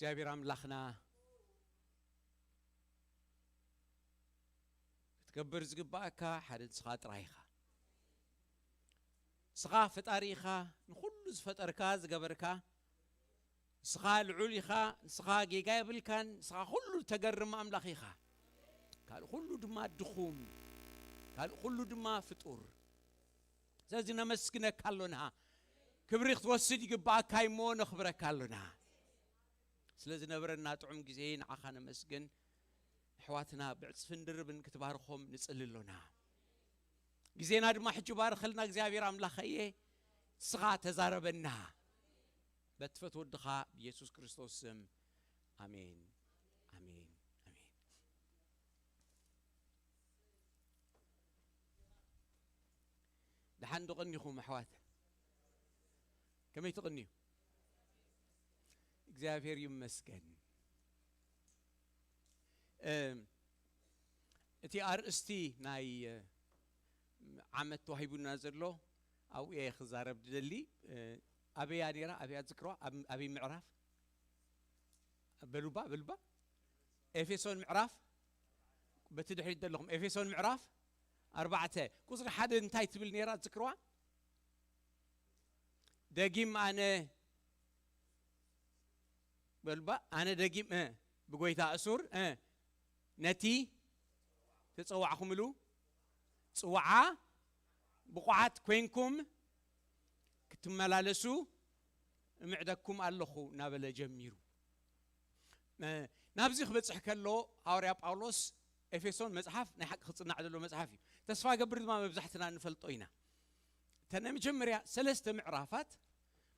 እግዚኣብሔር ኣምላኽና ክትገብር ዝግባኣካ ሓደ ንስኻ ጥራይ ኢኻ። ንስኻ ፈጣሪ ኢኻ፣ ንኹሉ ዝፈጠርካ ዝገበርካ። ንስኻ ልዑል ኢኻ፣ ንስኻ ጌጋ የብልካን፣ ንስኻ ኩሉ ተገርም ኣምላኽ ኢኻ። ካልእ ኩሉ ድማ ድኹም፣ ካልእ ኩሉ ድማ ፍጡር። ስለዚ ነመስግነካ ኣሎና። ክብሪ ክትወስድ ይግባኣካ እሞ ነኽብረካ ኣሎና። ስለ ዝነበረና ጥዑም ግዜ ንዓኻ ነመስግን። ኣሕዋትና ብዕጽፍን ድርብን ክትባርኾም ንጽሊ ኣሎና። ግዜና ድማ ሕጂ ባርኸልና እግዚኣብሔር ኣምላኸ እየ። ንስኻ ተዛረበና። በቲ ፈትወ ወድኻ ብየሱስ ክርስቶስ ስም። ኣሜን፣ ኣሜን፣ ኣሜን። ደሓን ዶ ቀኒኹም ኣሕዋት? ከመይ ትቕንዩ? እግዚኣብሔር ይመስገን። እም፣ እቲ ኣርእስቲ ናይ፣ እ፣ ዓመት ተዋሂቡና ዘሎ ኣብኡ እየ ክዛረብ ዝደሊ። እ፣ ኣበያ ነይራ? ኣበያ ትዝክርዋ? ኣብ-፣ ኣበይ ምዕራፍ? በሉባ፣ በሉባ። ኤፌሶን ምዕራፍ፣ በቲ ድሕሪት ዘለኹም፣ ኤፌሶን ምዕራፍ ኣርባዕተ፣ ቁጽሪ ሓደ እንታይ ትብል ነይራ ትዝክርዋ? ደጊም ኣነ፣ በሉባ፣ ኣነ ደጊም፣ እ፣ ብጎይታ እሱር፣ እ፣ ነቲ ተጸዋዕኹምሉ ጽዋዓ ብቑዓት ኮይንኩም ክትመላለሱ እምዕደኩም ኣለኹ እናበለ ጀሚሩ። እ፣ ናብዚ ክበጽሕ ከሎ ሃዋርያ ጳውሎስ ኤፌሶን መጽሓፍ ናይ ሓቂ ክጽናዕ ዘሎ መጽሓፍ እዩ። ተስፋ ገብር ድማ መብዛሕትና ንፈልጦ ኢና። እተን ናይ መጀመርያ ሰለስተ ምዕራፋት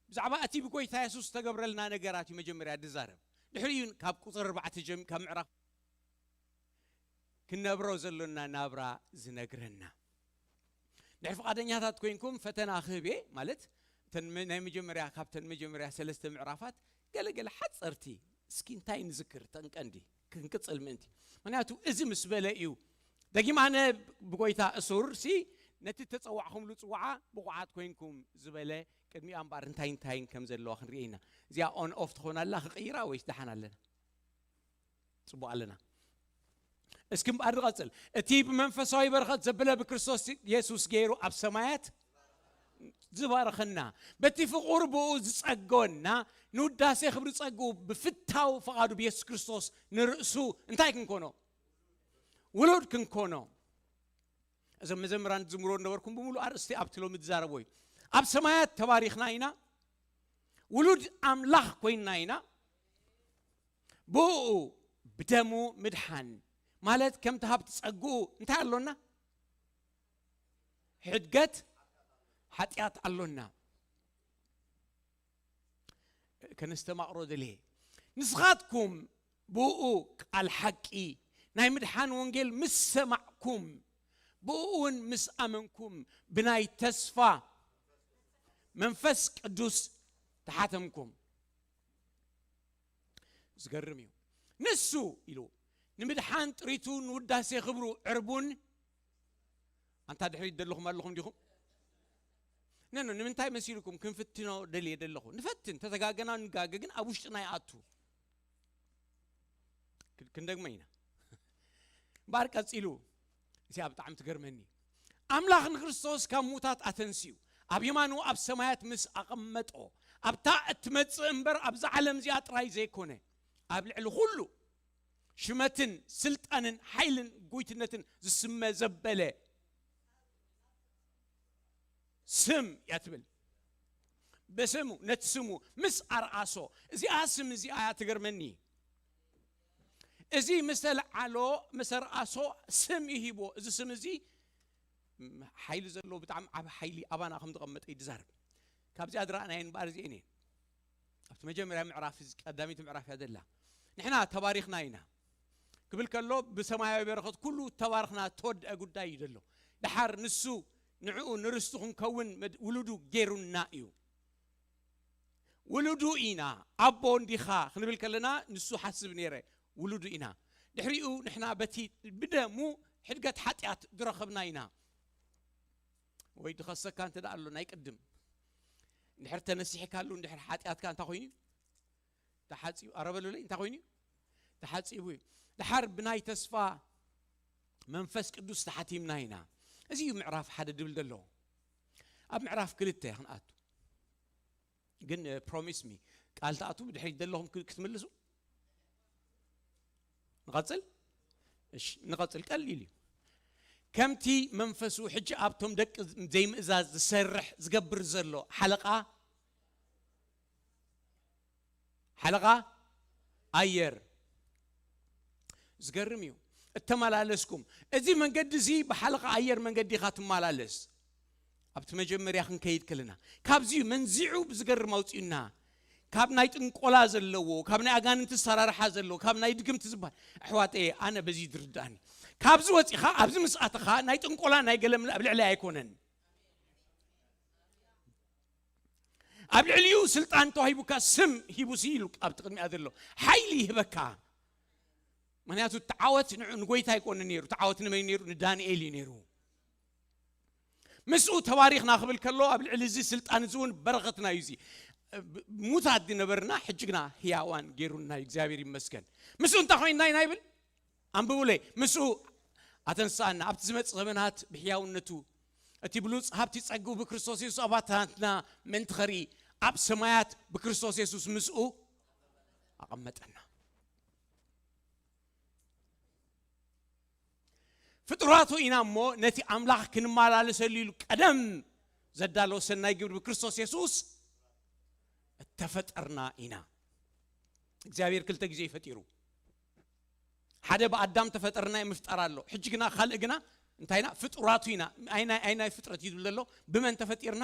ብዛዕባ እቲ ብጎይታ የሱስ ዝተገብረልና ነገራት እዩ መጀመርያ ዝዛረብ። ድሕሪኡ ካብ ቁጽሪ ኣርባዕተ ጀም-፣ ካብ ምዕራፍ ክንነብሮ ዘሎና ናብራ ዝነግረና። ድሕሪ ፍቓደኛታት ኮይንኩም ፈተና ክህብ እየ፣ ማለት እተን መ-፣ ናይ መጀመርያ፣ ካብተን መጀመርያ ሰለስተ ምዕራፋት ገለ ገለ ሓጸርቲ፣ እስኪ እንታይ ንዝክር፣ እተን ቀንዲ ክንቅጽል ምእንቲ። ምኽንያቱ እዚ ምስ በለ እዩ፣ ደጊም ኣነ ብጎይታ እሱር ሲ ነቲ ተጸዋዕኹምሉ ጽዋዓ ብቑዓት ኮይንኩም ዝበለ፣ ቅድሚኣ እምበኣር እንታይ እንታይን ከም ዘለዋ ክንርኢ ኢና። እዚኣ ኦን ኦፍ ትኾን ኣላ፣ ክቕይራ ወይስ ደሓን ኣለና? ጽቡቕ ኣለና። እስኪ እምበኣር ንቐጽል። እቲ ብመንፈሳዊ በረኸት ዘበለ ብክርስቶስ የሱስ ገይሩ ኣብ ሰማያት ዝባረኸና፣ በቲ ፍቑር ብኡ ዝጸጎና፣ ንውዳሴ ክብሪ ጸግኡ ብፍታው ፍቓዱ ብየሱስ ክርስቶስ ንርእሱ እንታይ ክንኮኖ? ውሉድ ክንኮኖ። እዞም መዘምራን ዝዝምርዎ ነበርኩም ብምሉእ ኣርእስቲ ኣብቲ ሎሚ ዝዛረቦ እዩ። ኣብ ሰማያት ተባሪኽና ኢና፣ ውሉድ ኣምላኽ ኮይንና ኢና፣ ብኡ ብደሙ ምድሓን ማለት ከምቲ ሃብቲ ጸግኡ እንታይ ኣሎና? ሕድገት ሓጢኣት ኣሎና። ከነስተማቕሮ ደልየ። ንስኻትኩም ብኡ ቃል ሓቂ ናይ ምድሓን ወንጌል ምስ ሰማዕኩም፣ ብኡ እውን ምስ ኣመንኩም፣ ብናይ ተስፋ መንፈስ ቅዱስ ተሓተምኩም። ዝገርም እዩ። ንሱ ኢሉ ንምድሓን ጥሪቱ ንውዳሴ ክብሩ ዕርቡን። ኣንታ ድሕሪት ዘለኹም ኣለኹም ዲኹም? ነኖ፣ ንምንታይ መሲልኩም ክንፍትኖ ደልየ ደለኹ? ንፈትን፣ ተተጋገና ንጋገ፣ ግን ኣብ ውሽጥና ይኣቱ። ክ-፣ ክንደግሞ ኢና። እምበኣር ቀጺሉ፣ እዚኣ ብጣዕሚ ትገርመኒ። ኣምላኽ ንክርስቶስ ካብ ምዉታት ኣተንስዩ፣ ኣብ የማኑ ኣብ ሰማያት ምስ ኣቐመጦ፣ ኣብታ እትመጽእ እምበር ኣብዛ ዓለም እዚኣ ጥራይ ዘይኮነ፣ ኣብ ልዕሊ ኩሉ ሽመትን ስልጣንን ሓይልን ጎይትነትን ዝስመ ዘበለ ስም እያ ትብል። በስሙ፣ ነቲ ስሙ ምስ ኣርኣሶ፣ እዚኣ ስም እዚኣ እያ ትገርመኒ። እዚ ምስ ተለዓሎ፣ ምስ ኣርኣሶ ስም ይሂቦ። እዚ ስም እዚ፣ ም፣ ሓይሊ ዘለዎ ብጣዕሚ ዓቢ ሓይሊ ኣባና ከም ዝቐመጠ እዩ ዝዛረብ። ካብዚኣ ዝረኣናየን እምበኣር እዚኤን እየን። ኣብቲ መጀመርያ ምዕራፍ፣ እዚ ቀዳመይቲ ምዕራፍ እያ ዘላ። ንሕና ተባሪኽና ኢና ክብል ከሎ፣ ብሰማያዊ በረኸት ኩሉ ተባርኽና፣ ተወድአ ጉዳይ እዩ ዘሎ። ደሓር ንሱ፣ ንዕኡ ንርስቱ ክንከውን መድ-፣ ውሉዱ ገይሩና እዩ። ውሉዱ ኢና፣ ኣቦ እንዲኻ ክንብል ከለና፣ ንሱ ሓስብ ነይረ፣ ውሉዱ ኢና። ድሕሪኡ ንሕና በቲ ብደሙ ሕድገት ሓጢኣት ዝረኸብና ኢና። ወይ ድኸሰካ እንተ ደኣ ኣሎ ናይ ቅድም። እንድሕር ተነሲሕካሉ፣ እንድሕር ሓጢኣትካ እንታይ ኮይኑ? ተሓጺቡ፣ ኣረ በሉለይ፣ እንታይ ኮይኑ እዩ? ተሓጺቡ እዩ። ድሓር ብናይ ተስፋ መንፈስ ቅዱስ ተሓቲምና ኢና። እዚ እዩ ምዕራፍ ሓደ ድብል ዘሎ። ኣብ ምዕራፍ ክልተ ክንኣቱ። ግን ፕሮሚስ ሚ ቃል ትኣቱ ብድሕሪት ዘለኹም ክ- ክትምልሱ ንቐጽል። እሺ፣ ንቐጽል። ቀሊል እዩ። ከምቲ መንፈሱ ሕጂ ኣብቶም ደቂ ዘይምእዛዝ ዝሰርሕ ዝገብር ዘሎ ሓለቓ ሓለቓ ኣየር። ዝገርም እዩ። እተመላለስኩም፣ እዚ መንገዲ እዚ ብሓለቓ ኣየር መንገዲ ኢኻ ትመላለስ። ኣብቲ መጀመርያ ክንከይድ ከለና ካብዚ እዩ መንዚዑ ብዝገርም ኣውፅኡና። ካብ ናይ ጥንቆላ ዘለዎ፣ ካብ ናይ ኣጋንንቲ ሰራርሓ ዘለዎ፣ ካብ ናይ ድግምቲ ዝበሃል፣ ኣሕዋተየ፣ ኣነ በዚ ዝርዳእኒ። ካብዚ ወፂኻ ኣብዚ ምስ ኣተኻ ናይ ጥንቆላ ናይ ገለምላ ኣብ ልዕለይ ኣይኮነን። ኣብ ልዕሊኡ ስልጣን ተዋሂቡካ ስም ሂቡሲ ኢሉ ኣብቲ ቅድሚኣ ዘሎ ሓይሊ ይህበካ። ምክንያቱ ተዓወት ንዑ ንጎይታ ኣይኮነ ነይሩ፣ ተዓወት ንመን ነይሩ? ንዳንኤል እዩ ነይሩ። ምስኡ ተባሪኽና ክብል ከሎ ኣብ ልዕሊ እዚ ስልጣን እዚ እውን በረኸትና እዩ። እዚ ሙታት ዝነበርና ሕጂ ግና ህያዋን ገይሩና እዩ። እግዚኣብሔር ይመስገን። ምስኡ እንታይ ኮይንና ኢና ይብል? ኣንብቡለይ። ምስኡ ኣተንሳኣና ኣብቲ ዝመጽእ ዘመናት ብሕያውነቱ እቲ ብሉጽ ሃብቲ ጸግኡ ብክርስቶስ የሱስ ኣባታትና ምእንቲ ኸርኢ ኣብ ሰማያት ብክርስቶስ የሱስ ምስኡ ኣቐመጠና። ፍጡራቱ ኢና እሞ ነቲ ኣምላኽ ክንመላለሰሉ ኢሉ ቀደም ዘዳለወ ሰናይ ግብሪ ብክርስቶስ የሱስ እተፈጠርና ኢና። እግዚኣብሔር ክልተ ግዜ እዩ ፈጢሩ። ሓደ ብኣዳም ተፈጠርና ምፍጣር ኣሎ። ሕጂ ግና ካልእ ግና እንታይ ኢና? ፍጡራቱ ኢና። ኣይናይ ኣይናይ ፍጥረት እዩ ዝብል ዘሎ። ብመን ተፈጢርና?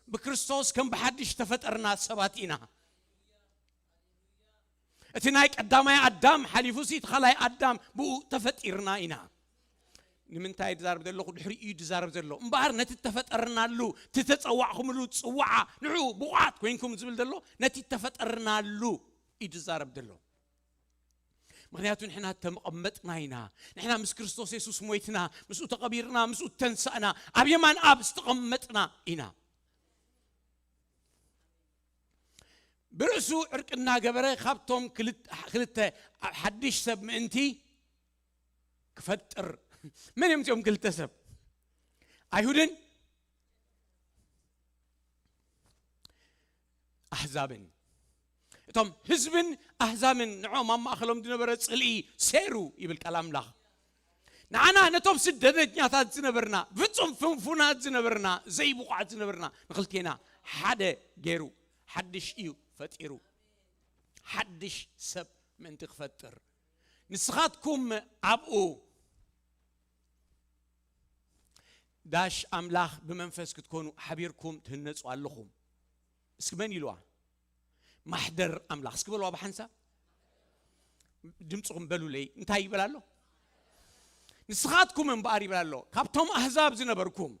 ብክርስቶስ ከም ብሓድሽ ተፈጠርና ሰባት ኢና። እቲ ናይ ቀዳማይ ኣዳም ሓሊፉ ሲ እቲ ካልኣይ ኣዳም ብኡ ተፈጢርና ኢና። ንምንታይ ድዛረብ ዘለኹ? ድሕሪ እዩ ድዛረብ ዘሎ እምበኣር ነቲ ተፈጠርናሉ፣ እቲ ተጸዋዕኩምሉ ጽዋዓ ንዑ ብቑዓት ኮይንኩም ዝብል ዘሎ ነቲ ተፈጠርናሉ እዩ ድዛረብ ዘሎ። ምክንያቱ ንሕና ተመቐመጥና ኢና። ንሕና ምስ ክርስቶስ የሱስ ሞይትና፣ ምስኡ ተቐቢርና፣ ምስኡ ተንሳእና፣ ኣብ የማን ኣብ ዝተቐመጥና ኢና። ብርእሱ ዕርቂ እናገበረ ካብቶም ክልተ ክልተ ሓድሽ ሰብ ምእንቲ ክፈጥር። መን እዮም እዚኦም ክልተ ሰብ? ኣይሁድን ኣህዛብን። እቶም ህዝብን ኣህዛብን ንዖም ኣብ ማእኸሎም ዝነበረ ጽልኢ ሴሩ ይብል ቃል ኣምላኽ። ንዓና ነቶም ስደተኛታት ዝነበርና፣ ፍጹም ፍንፉናት ዝነበርና፣ ዘይብቑዓት ዝነበርና ንኽልቴና ሓደ ገይሩ ሓድሽ እዩ ፈጢሩ። ሓድሽ ሰብ ምእንቲ ክፈጥር ንስኻትኩም ኣብኡ ዳሽ ኣምላኽ ብመንፈስ ክትኮኑ ሓቢርኩም ትህነጹ ኣለኹም። እስኪ መን ኢልዋ? ማሕደር ኣምላኽ እስኪ በልዋ ብሓንሳብ ድምፅኹም በሉለይ። እንታይ ይበል ኣሎ? ንስኻትኩም እምበኣር ይበል ኣሎ ካብቶም ኣህዛብ ዝነበርኩም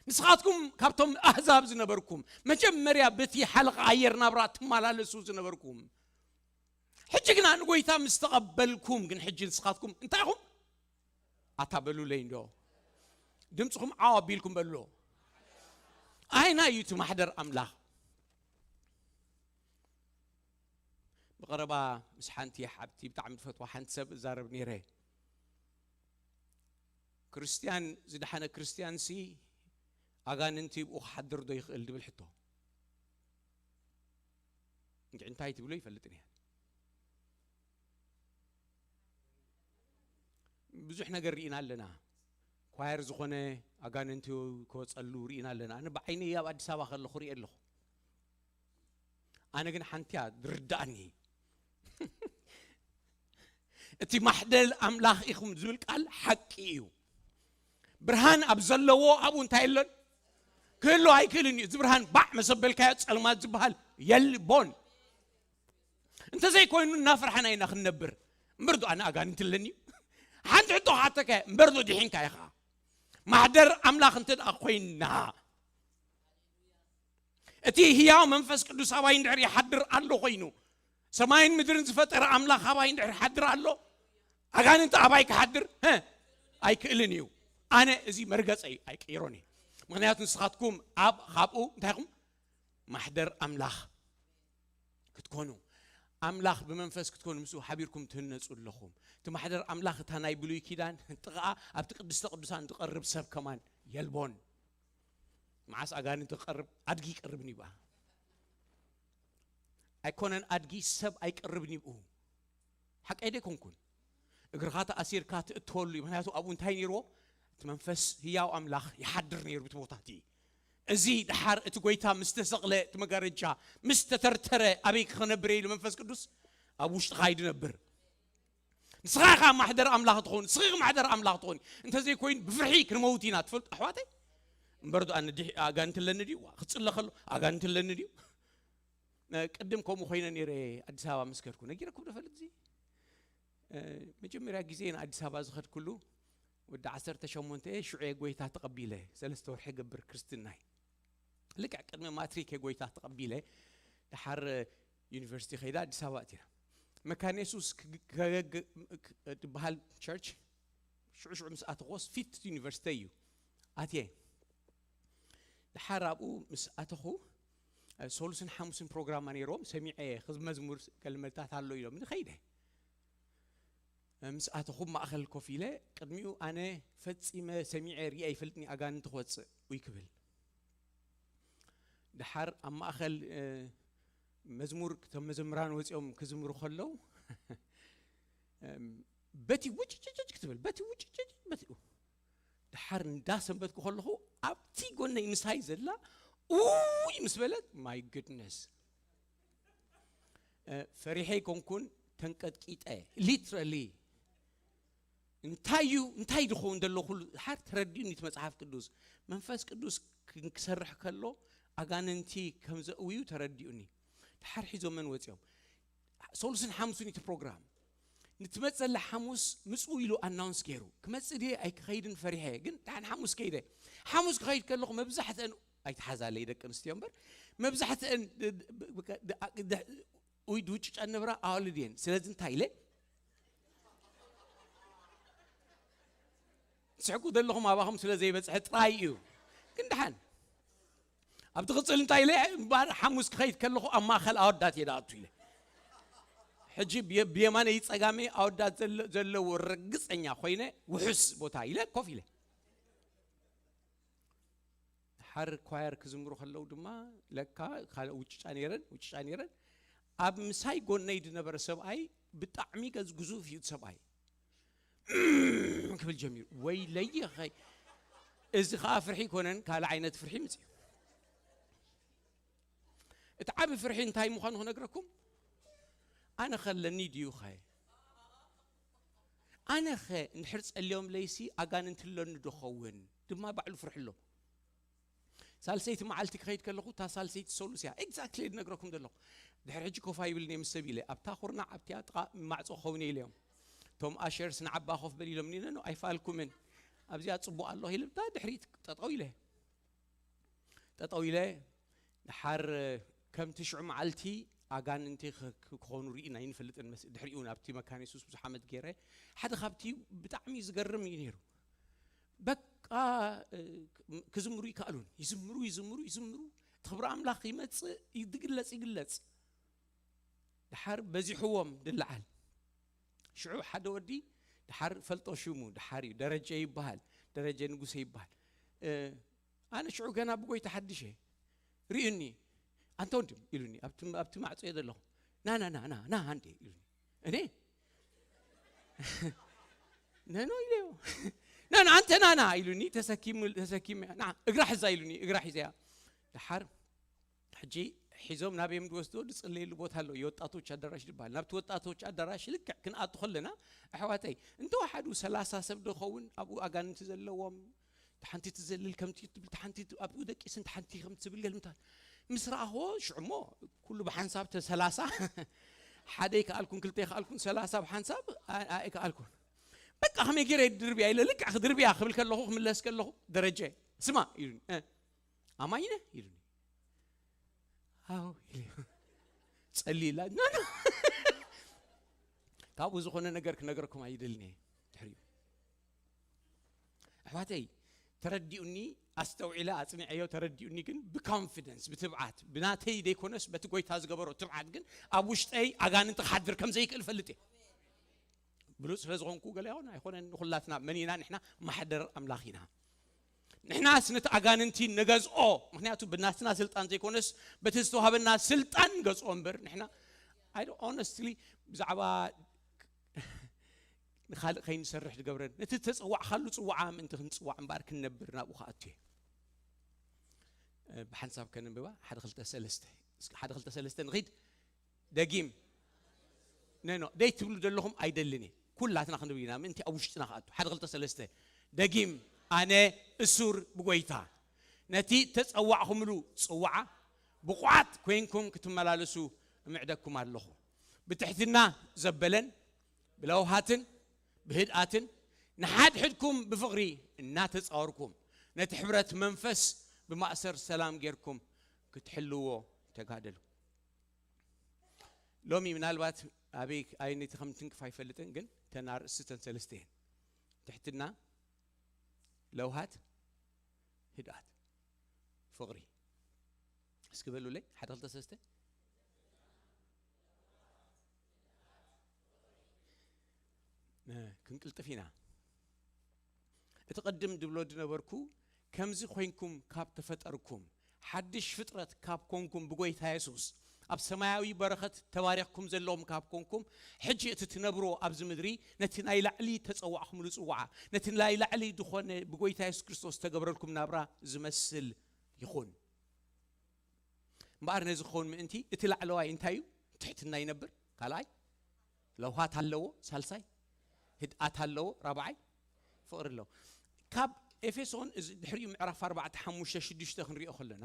ንስኻትኩም ካብቶም ኣህዛብ ዝነበርኩም መጀመርያ በቲ ሓለቓ ኣየር ናብራ ትመላለሱ ዝነበርኩም ሕጂ ግና ንጎይታ ምስ ተቐበልኩም ግን ሕጂ ንስኻትኩም እንታይ ኢኹም? ኣታ በሉለይ እንዶ ድምፅኹም ዓው ኣቢልኩም በሉሎ። ኣይና እዩ እቲ ማሕደር ኣምላኽ። ብቐረባ ምስ ሓንቲ ሓብቲ ብጣዕሚ ትፈትዋ ሓንቲ ሰብ እዛረብ ነይረ። ክርስትያን ዝደሓነ ክርስትያን ሲ ኣጋንንቲ ብኡ ክሓድር ዶ ይኽእል ድብል ሕቶ። እንጂ እንታይ ትብሎ ይፈልጥን እያ። ብዙሕ ነገር ርኢና ኣለና። ኳየር ዝኾነ ኣጋንንቲ ክወፀሉ ርኢና ኣለና። ኣነ ብዓይነይ ኣብ ኣዲስ ኣበባ ከለኹ ርኢ ኣለኹ። ኣነ ግን ሓንቲ እያ ዝርዳእኒ። እቲ ማሕደር ኣምላኽ ኢኹም ዝብል ቃል ሓቂ እዩ። ብርሃን ኣብ ዘለዎ ኣብኡ እንታይ የለን ክህሉ ኣይክእልን እዩ። እዚ ብርሃን ባዕ መሰበልካዮ ፀልማት ዝበሃል የልቦን። እንተዘይኮይኑ እናፈርሓና ኢና ክንነብር። እምበር ዶ ኣነ ኣጋንንቲ ኣለኒ እዩ? ሓንቲ ሕቶ ክሓተካ እምበር ዶ ድሒንካ ኢኻ? ማሕደር ኣምላኽ እንተ ደኣ ኮይንና እቲ ህያው መንፈስ ቅዱስ ኣባይ እንድሕር ይሓድር ኣሎ ኮይኑ ሰማይን ምድርን ዝፈጠረ ኣምላኽ ኣባይ እንድሕር ይሓድር ኣሎ ኣጋንንቲ ኣባይ ክሓድር እ ኣይክእልን እዩ። ኣነ እዚ መርገፀይ ኣይቅይሮን እዩ። ምክንያቱ ንስኻትኩም ኣብ ካብኡ እንታይ ኹም ማሕደር ኣምላኽ ክትኮኑ፣ ኣምላኽ ብመንፈስ ክትኮኑ፣ ምስኡ ሓቢርኩም ትህነጹ ኣለኹም። እቲ ማሕደር ኣምላኽ እታ ናይ ብሉይ ኪዳን ጥቓ ኣብቲ ቅድስተ ቅዱሳን ዝቐርብ ሰብ ከማን የልቦን። መዓስ ኣጋንንቲ ክቐርብ? ኣድጊ ይቀርብ ኒብኣ። ኣይኮነን ኣድጊ፣ ሰብ ኣይቀርብ ኒብኡ። ሓቀይ ዶ ኣይኮንኩን? እግርኻ ተኣሲርካ ትእትወሉ እዩ። ምኽንያቱ ኣብኡ እንታይ ነይርዎ? እቲ መንፈስ ህያው ኣምላኽ ይሓድር ነይሩ ብቲ ቦታ እቲ። እዚ ደሓር እቲ ጎይታ ምስ ተሰቕለ፣ እቲ መጋረጃ ምስ ተተርተረ፣ ኣበይ ክነብር ኢሉ መንፈስ ቅዱስ? ኣብ ውሽጥኻ እዩ ዝነብር። ንስኻ ኢኻ ማሕደር ኣምላኽ ትኸውን፣ ንስኺ ኢኺ ማሕደር ኣምላኽ ትኾኒ። እንተዘይኮይኑ ብፍርሒ ክንመውት ኢና። ትፈልጡ ኣሕዋተይ? እምበር ዶ ኣነ ድሕ-፣ ኣጋንንቲ ኣለኒ ድዩ? ዋ፣ ክጽለ ከሎ ኣጋንንቲ ኣለኒ ድዩ? እ፣ ቅድም ከምኡ ኮይነ ነይረ ኣዲስ ኣበባ ምስ ከድኩ። ነጊረኩም ዶ ፈልጥ እዚ? እ፣ መጀመርያ ግዜ ንኣዲስ ኣበባ ዝኸድኩሉ ወዲ ዓሰርተ ሸሞንተ እየ፣ ሽዑ እየ ጎይታ ተቐቢለ። ሰለስተ ወርሒ ገብር ክርስትናይ። ልክዕ ቅድሚ ማትሪክ እየ ጎይታ ተቐቢለ። ደሓር ዩኒቨርሲቲ ከይዳ ኣዲስ ኣበባ ኣቲና። መካነ የሱስ ክ-፣ ከገግ-፣ ክ-፣ ትበሃል ቸርች ሽዑ ሽዑ ምስ ኣተኾስ ፊት ዩኒቨርሲቲ እዩ ኣትየ። ደሓር ኣብኡ ምስ ኣተኹ፣ እ፣ ሶሉስን ሓሙስን ፕሮግራማ ነይሮም። ሰሚዐ፣ ህዝቢ መዝሙር ገልመልታት ኣሎ ኢሎም ንኸይደ። እ፣ ምስ ኣተኹ ማእኸል ኮፍ ኢለ፣ ቅድሚኡ ኣነ ፈጺመ ሰሚዐ ርእየ ኣይፈልጥን ኣጋንንቲ ክወጽእ ወይ ክብል። ደሓር ኣብ ማእኸል፣ እ፣ መዝሙር፣ እቶም መዘምራን ወጺኦም ክዝምሩ ከለዉ፣ እም፣ በቲ ውጭጭጭጭ ክትብል፣ በቲ ውጭጭጭ፣ በቲ፣ ደሓር እንዳሰንበትኩ ከለኹ፣ ኣብቲ ጎነይ ምሳይ ዘላ፣ "ኡይ" ምስ በለት፣ my goodness። እ፣ ፈሪሐ ኣይኮንኩን፣ ተንቀጥቂጠ። Literally። እንታይ እዩ፣ እንታይ ዝኸውን ዘሎ ኩሉ ደሓር ተረዲኡኒ እቲ መጽሓፍ ቅዱስ። መንፈስ ቅዱስ ክን-፣ ክሰርሕ ከሎ ኣጋንንቲ ከም ዘእውዩ ተረዲኡኒ። ደሓር ሒዞመን ወጺኦም። ሶሉስን ሓሙስን እቲ ፕሮግራም። ንትመጸላ ሓሙስ ምጽኡ ኢሉ ኣናውንስ ገይሩ። ክመጽእ ድየ ኣይክኸይድን ፈሪሐ፣ ግን ደሓን ሓሙስ ከይደ። ሓሙስ ክኸይድ ከለኹ መብዛሕትአን፣ ኣይትሓዛለይ ደቂ ኣንስትዮ እምበር፣ መብዛሕትአን ድ-፣ ድ-፣ ብ-፣ ብ-፣ ድ-፣ ድ-፣ ውይ ድውጭጫ ነብራ ኣዋልድ እየን። ስለዚ እንታይ ኢለ? ትስሕቁ ዘለኹም ኣባኹም ስለ ዘይበጽሐ ጥራይ እዩ። ግን ደሓን። ኣብ ትቕጽል እንታይ ኢለ? እምበኣር ሓሙስ ክኸይድ ከለኹ ኣብ ማእከል ኣወዳት እየ ዝኣቱ ኢለ። ሕጂ ብየ-፣ ብየማነይ ጸጋመይ ኣወዳት ዘለ-፣ ዘለዎ ርግጸኛ ኮይነ ውሑስ ቦታ ኢለ ኮፍ ኢለ። ሓር ኳየር ክዝምሩ ከለዉ ድማ ለካ ካልእ ውጭጫ ነይረን፣ ውጭጫ ነይረን። ኣብ ምሳይ ጎነይ ዝነበረ ሰብኣይ ብጣዕሚ ገዝ-፣ ግዙፍ እዩ እቲ ሰብኣይ። ክብል ጀሚሩ። ወይለይ ኸይ፣ እዚ ኸኣ ፍርሒ ኣይኮነን፣ ካልእ ዓይነት ፍርሒ ምጽእ። እቲ ዓቢ ፍርሒ እንታይ ምዃኑ ክነግረኩም? ኣነ ኸ ኣለኒ ድዩ ኸ? ኣነ ኸ እንድሕር ጸልዮም ለይሲ ኣጋንንቲ ኣለኒ ዶ ኸውን? ድማ ባዕሉ ፍርሒ ኣሎ። ሳልሰይቲ መዓልቲ ክኸይድ ከለኹ፣ እታ ሳልሰይቲ ሶሉስ እያ። ኤግዛክትሊ ዝነግረኩም ዘለኹ። ድሕሪ ሕጂ ኮፍ ኣይብልን እየ ምስ ሰብ ኢለ። ኣብታ ኩርናዕ፣ ኣብቲኣ ጥቓ ማዕጾ ክኸውን እየ ኢለዮም። እቶም ኣሸርስ ንዓባ ኮፍ በል ኢሎምኒ፣ ኖ፣ ኖ፣ ኣይፋልኩምን። ኣብዚኣ ጽቡቕ ኣሎ ኢለ፣ እታ ድሕሪት ጠጠው ኢለ። ጠጠው ኢለ፣ ድሓር ከምቲ ሽዑ መዓልቲ ኣጋንንቲ ክ-፣ ክ-፣ ክኾኑ ርኢና ኣይንፈልጥን መስ-፣ ድሕሪኡ ናብቲ መካነ የሱስ ብዙሕ ዓመት ገይረ፣ ሓደ ካብቲ ብጣዕሚ ዝገርም እዩ ነይሩ። በቃ፣ እ፣ ክዝምሩ ይከኣሉን። ይዝምሩ፣ ይዝምሩ፣ ይዝምሩ። እቲ ክብሪ ኣምላኽ ይመጽእ፣ ይግለጽ፣ ይግለጽ። ድሓር በዚሕዎም ድለዓል። ሽዑ ሓደ ወዲ ድሓር ፈልጦ ሽሙ ድሓር እዩ፣ ደረጀ ይበሃል፣ ደረጀ ንጉሰ ይበሃል። እ፣ ኣነ ሽዑ ገና ብጎይታ ሓድሽ እየ። ርእዩኒ፣ "ኣንተ ወንድም" ኢሉኒ፣ ኣብቲ፣ ኣብቲ ማዕጾ እየ ዘለኹ። "ና፣ ና፣ ና፣ ና፣ ና፣ ኣንዴ" ኢሉኒ። እኔ? "ነ፣ ኖ" ኢለዮ። "ና፣ ና፣ ኣንተ ና፣ ና" ኢሉኒ፣ ተሰኪሙ፣ ተሰኪሙ፣ "ና፣ እግራ ሕዛ" ኢሉኒ፣ እግራ ሒዘያ። ድሓር ሕጂ ሒዞም ናበይ እዮም ዝወስድዎ? ዝጽለየሉ ቦታ ኣሎ፣ የወጣቶች ኣዳራሽ ዝበሃል። ናብቲ ወጣቶች ኣዳራሽ ልክዕ ክንኣቱ ከለና፣ ኣሕዋተይ፣ እንተወሓዱ ሰላሳ ሰብ ዶ ኸውን ኣብኡ ኣጋንንቲ ዘለዎም? እታ ሓንቲ ትዘልል ከምቲ ትብል፣ እታ ሓንቲ ት-፣ ኣብኡ ደቂስን፣ እታ ሓንቲ ከምቲ ትብል ገልምታት። ምስ ረኣኽዎ፣ ሽዑ እሞ ኩሉ ብሓንሳብ ተ-፣ ሰላሳ፣ ሓደ ኣይከኣልኩን፣ ክልተ ኣይከኣልኩን፣ ሰላሳ ብሓንሳብ ኣ-፣ ኣይከኣልኩን። በቃ ከመይ ገይረ ድርብያ ኢለ፣ ልክዕ ክድርብያ ክብል ከለኹ፣ ክምለስ ከለኹ፣ "ደረጀ፣ ስማ" ኢሉኒ። "እ፣ ኣማኝ ነህ?" ኢሉኒ። "ኣዎ" ኢለ። ጸልይላ፣ "ኖ፣ ኖ." ካብኡ ዝኾነ ነገር ክነግረኩም ኣይደልን እየ። ድሕሪኡ፣ ኣሕዋተይ፣ ተረዲኡኒ፣ ኣስተውዒለ ኣጽኒዐዮ፣ ተረዲኡኒ። ግን ብኮንፊደንስ፣ ብትብዓት፣ ብናተይ ዘይኮነስ በቲ ጎይታ ዝገበሮ ትብዓት ግን ኣብ ውሽጠይ ኣጋንንቲ ክሓድር ከም ዘይክእል ፈልጥ እየ። ብሉጽ ስለ ዝኾንኩ ገለ ይኹን ኣይኮነን፣ ንኹላትና መን ኢና? ንሕና ማሕደር ኣምላኽ ኢና። ንሕናስ ነቲ ኣጋንንቲ ንገዝኦ፣ ምኽንያቱ ብናትና ስልጣን ዘይኮነስ በቲ ዝተዋህበና ስልጣን ንገዝኦ እምበር። ንሕና ኣይ ኦነስትሊ ብዛዕባ ንኻልእ ከይንሰርሕ ዝገብረን፣ ነቲ ዝተጸዋዕካሉ ጽዋዓ ምእንቲ ክንጽዋዕ እምበኣር ክንነብር ናብኡ ክኣቱ እየ። ብሓንሳብ ከነንብባ። ሓደ ክልተ ሰለስተ። እስኪ ሓደ ክልተ ሰለስተ ንኺድ። ደጊም ነኖ ደይ ትብሉ ዘለኹም ኣይደልን እየ። ኩላትና ክንብል ኢና ምእንቲ ኣብ ውሽጥና ክኣቱ። ሓደ ክልተ ሰለስተ። ደጊም ኣነ እሱር ብጎይታ ነቲ ተጸዋዕኹምሉ ጽዋዓ ብቑዓት ኮይንኩም ክትመላለሱ እምዕደኩም ኣለኹ። ብትሕትና ዘበለን ብለውሃትን ብህድኣትን ንሓድሕድኩም ብፍቕሪ እናተጻወርኩም ነቲ ሕብረት መንፈስ ብማእሰር ሰላም ጌርኩም ክትሕልዎ ተጋደሉ። ሎሚ ምናልባት ኣበይ ኣይነቲ ከም ትንክፍ ኣይፈልጥን፣ ግን ተን ኣርእስቲ ተን ሰለስተ እየን። ትሕትና፣ ለውሃት፣ ህድኣት፣ ፍቕሪ። እስኪ በሉለይ፣ ሓደ ክልተ ሰለስተ። እ፣ ክንቅልጥፍ ኢና። እቲ ቅድም ድብሎ ድነበርኩ፣ ከምዚ ኮይንኩም ካብ ተፈጠርኩም፣ ሓድሽ ፍጥረት ካብ ኮንኩም ብጎይታ የሱስ፣ ኣብ ሰማያዊ በረኸት ተባሪኽኩም ዘለዎም ካብ ኮንኩም፣ ሕጂ እቲ ትነብሮ ኣብዚ ምድሪ ነቲ ናይ ላዕሊ ተጸዋዕኩምሉ ጽዋዓ፣ ነቲ ናይ ላዕሊ ዝኾነ ብጎይታ የሱስ ክርስቶስ ተገብረልኩም ናብራ ዝመስል ይኹን። እምበኣር ነዚ ክኸውን ምእንቲ እቲ ላዕለዋይ እንታይ እዩ? ትሕትና ይነብር። ካልኣይ ለውሃት ኣለዎ። ሳልሳይ ህድኣት ኣለዎ። ራብዓይ ፍቕሪ ኣለዎ። ካብ ኤፌሶን እዚ ድሕሪኡ ምዕራፍ ኣርባዕተ ሓሙሽተ ሽዱሽተ ክንሪኦ ከለና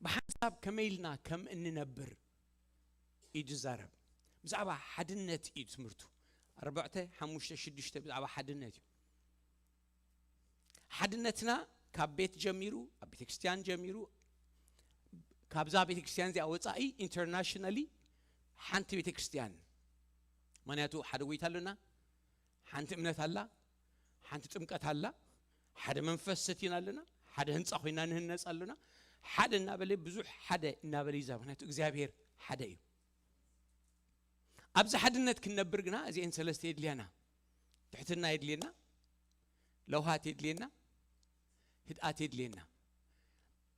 ብሓንሳብ ከመይ ኢልና ከም እንነብር እዩ ዝዛረብ። ብዛዕባ ሓድነት እዩ ትምህርቱ። ኣርባዕተ ሓሙሽተ ሽዱሽተ ብዛዕባ ሓድነት እዩ። ሓድነትና ካብ ቤት ጀሚሩ፣ ኣብ ቤተክርስትያን ጀሚሩ፣ ካብዛ ቤተክርስትያን እዚኣ ወጻኢ ኢንተርናሽናሊ ሓንቲ ቤተክርስትያን። ምኽንያቱ ሓደ ጎይታ ኣለና፣ ሓንቲ እምነት ኣላ፣ ሓንቲ ጥምቀት ኣላ፣ ሓደ መንፈስ ሰቲና ኣለና፣ ሓደ ህንጻ ኮይና ንህነጽ ኣለና። ሓደ እናበለ ብዙሕ ሓደ እናበለ ይዛ፣ ምኽንያቱ እግዚኣብሔር ሓደ እዩ። ኣብዚ ሓድነት ክንነብር ግና እዚኤን ሰለስተ የድልያና። ትሕትና የድልየና፣ ለውሃት የድልየና፣ ህድኣት የድልየና።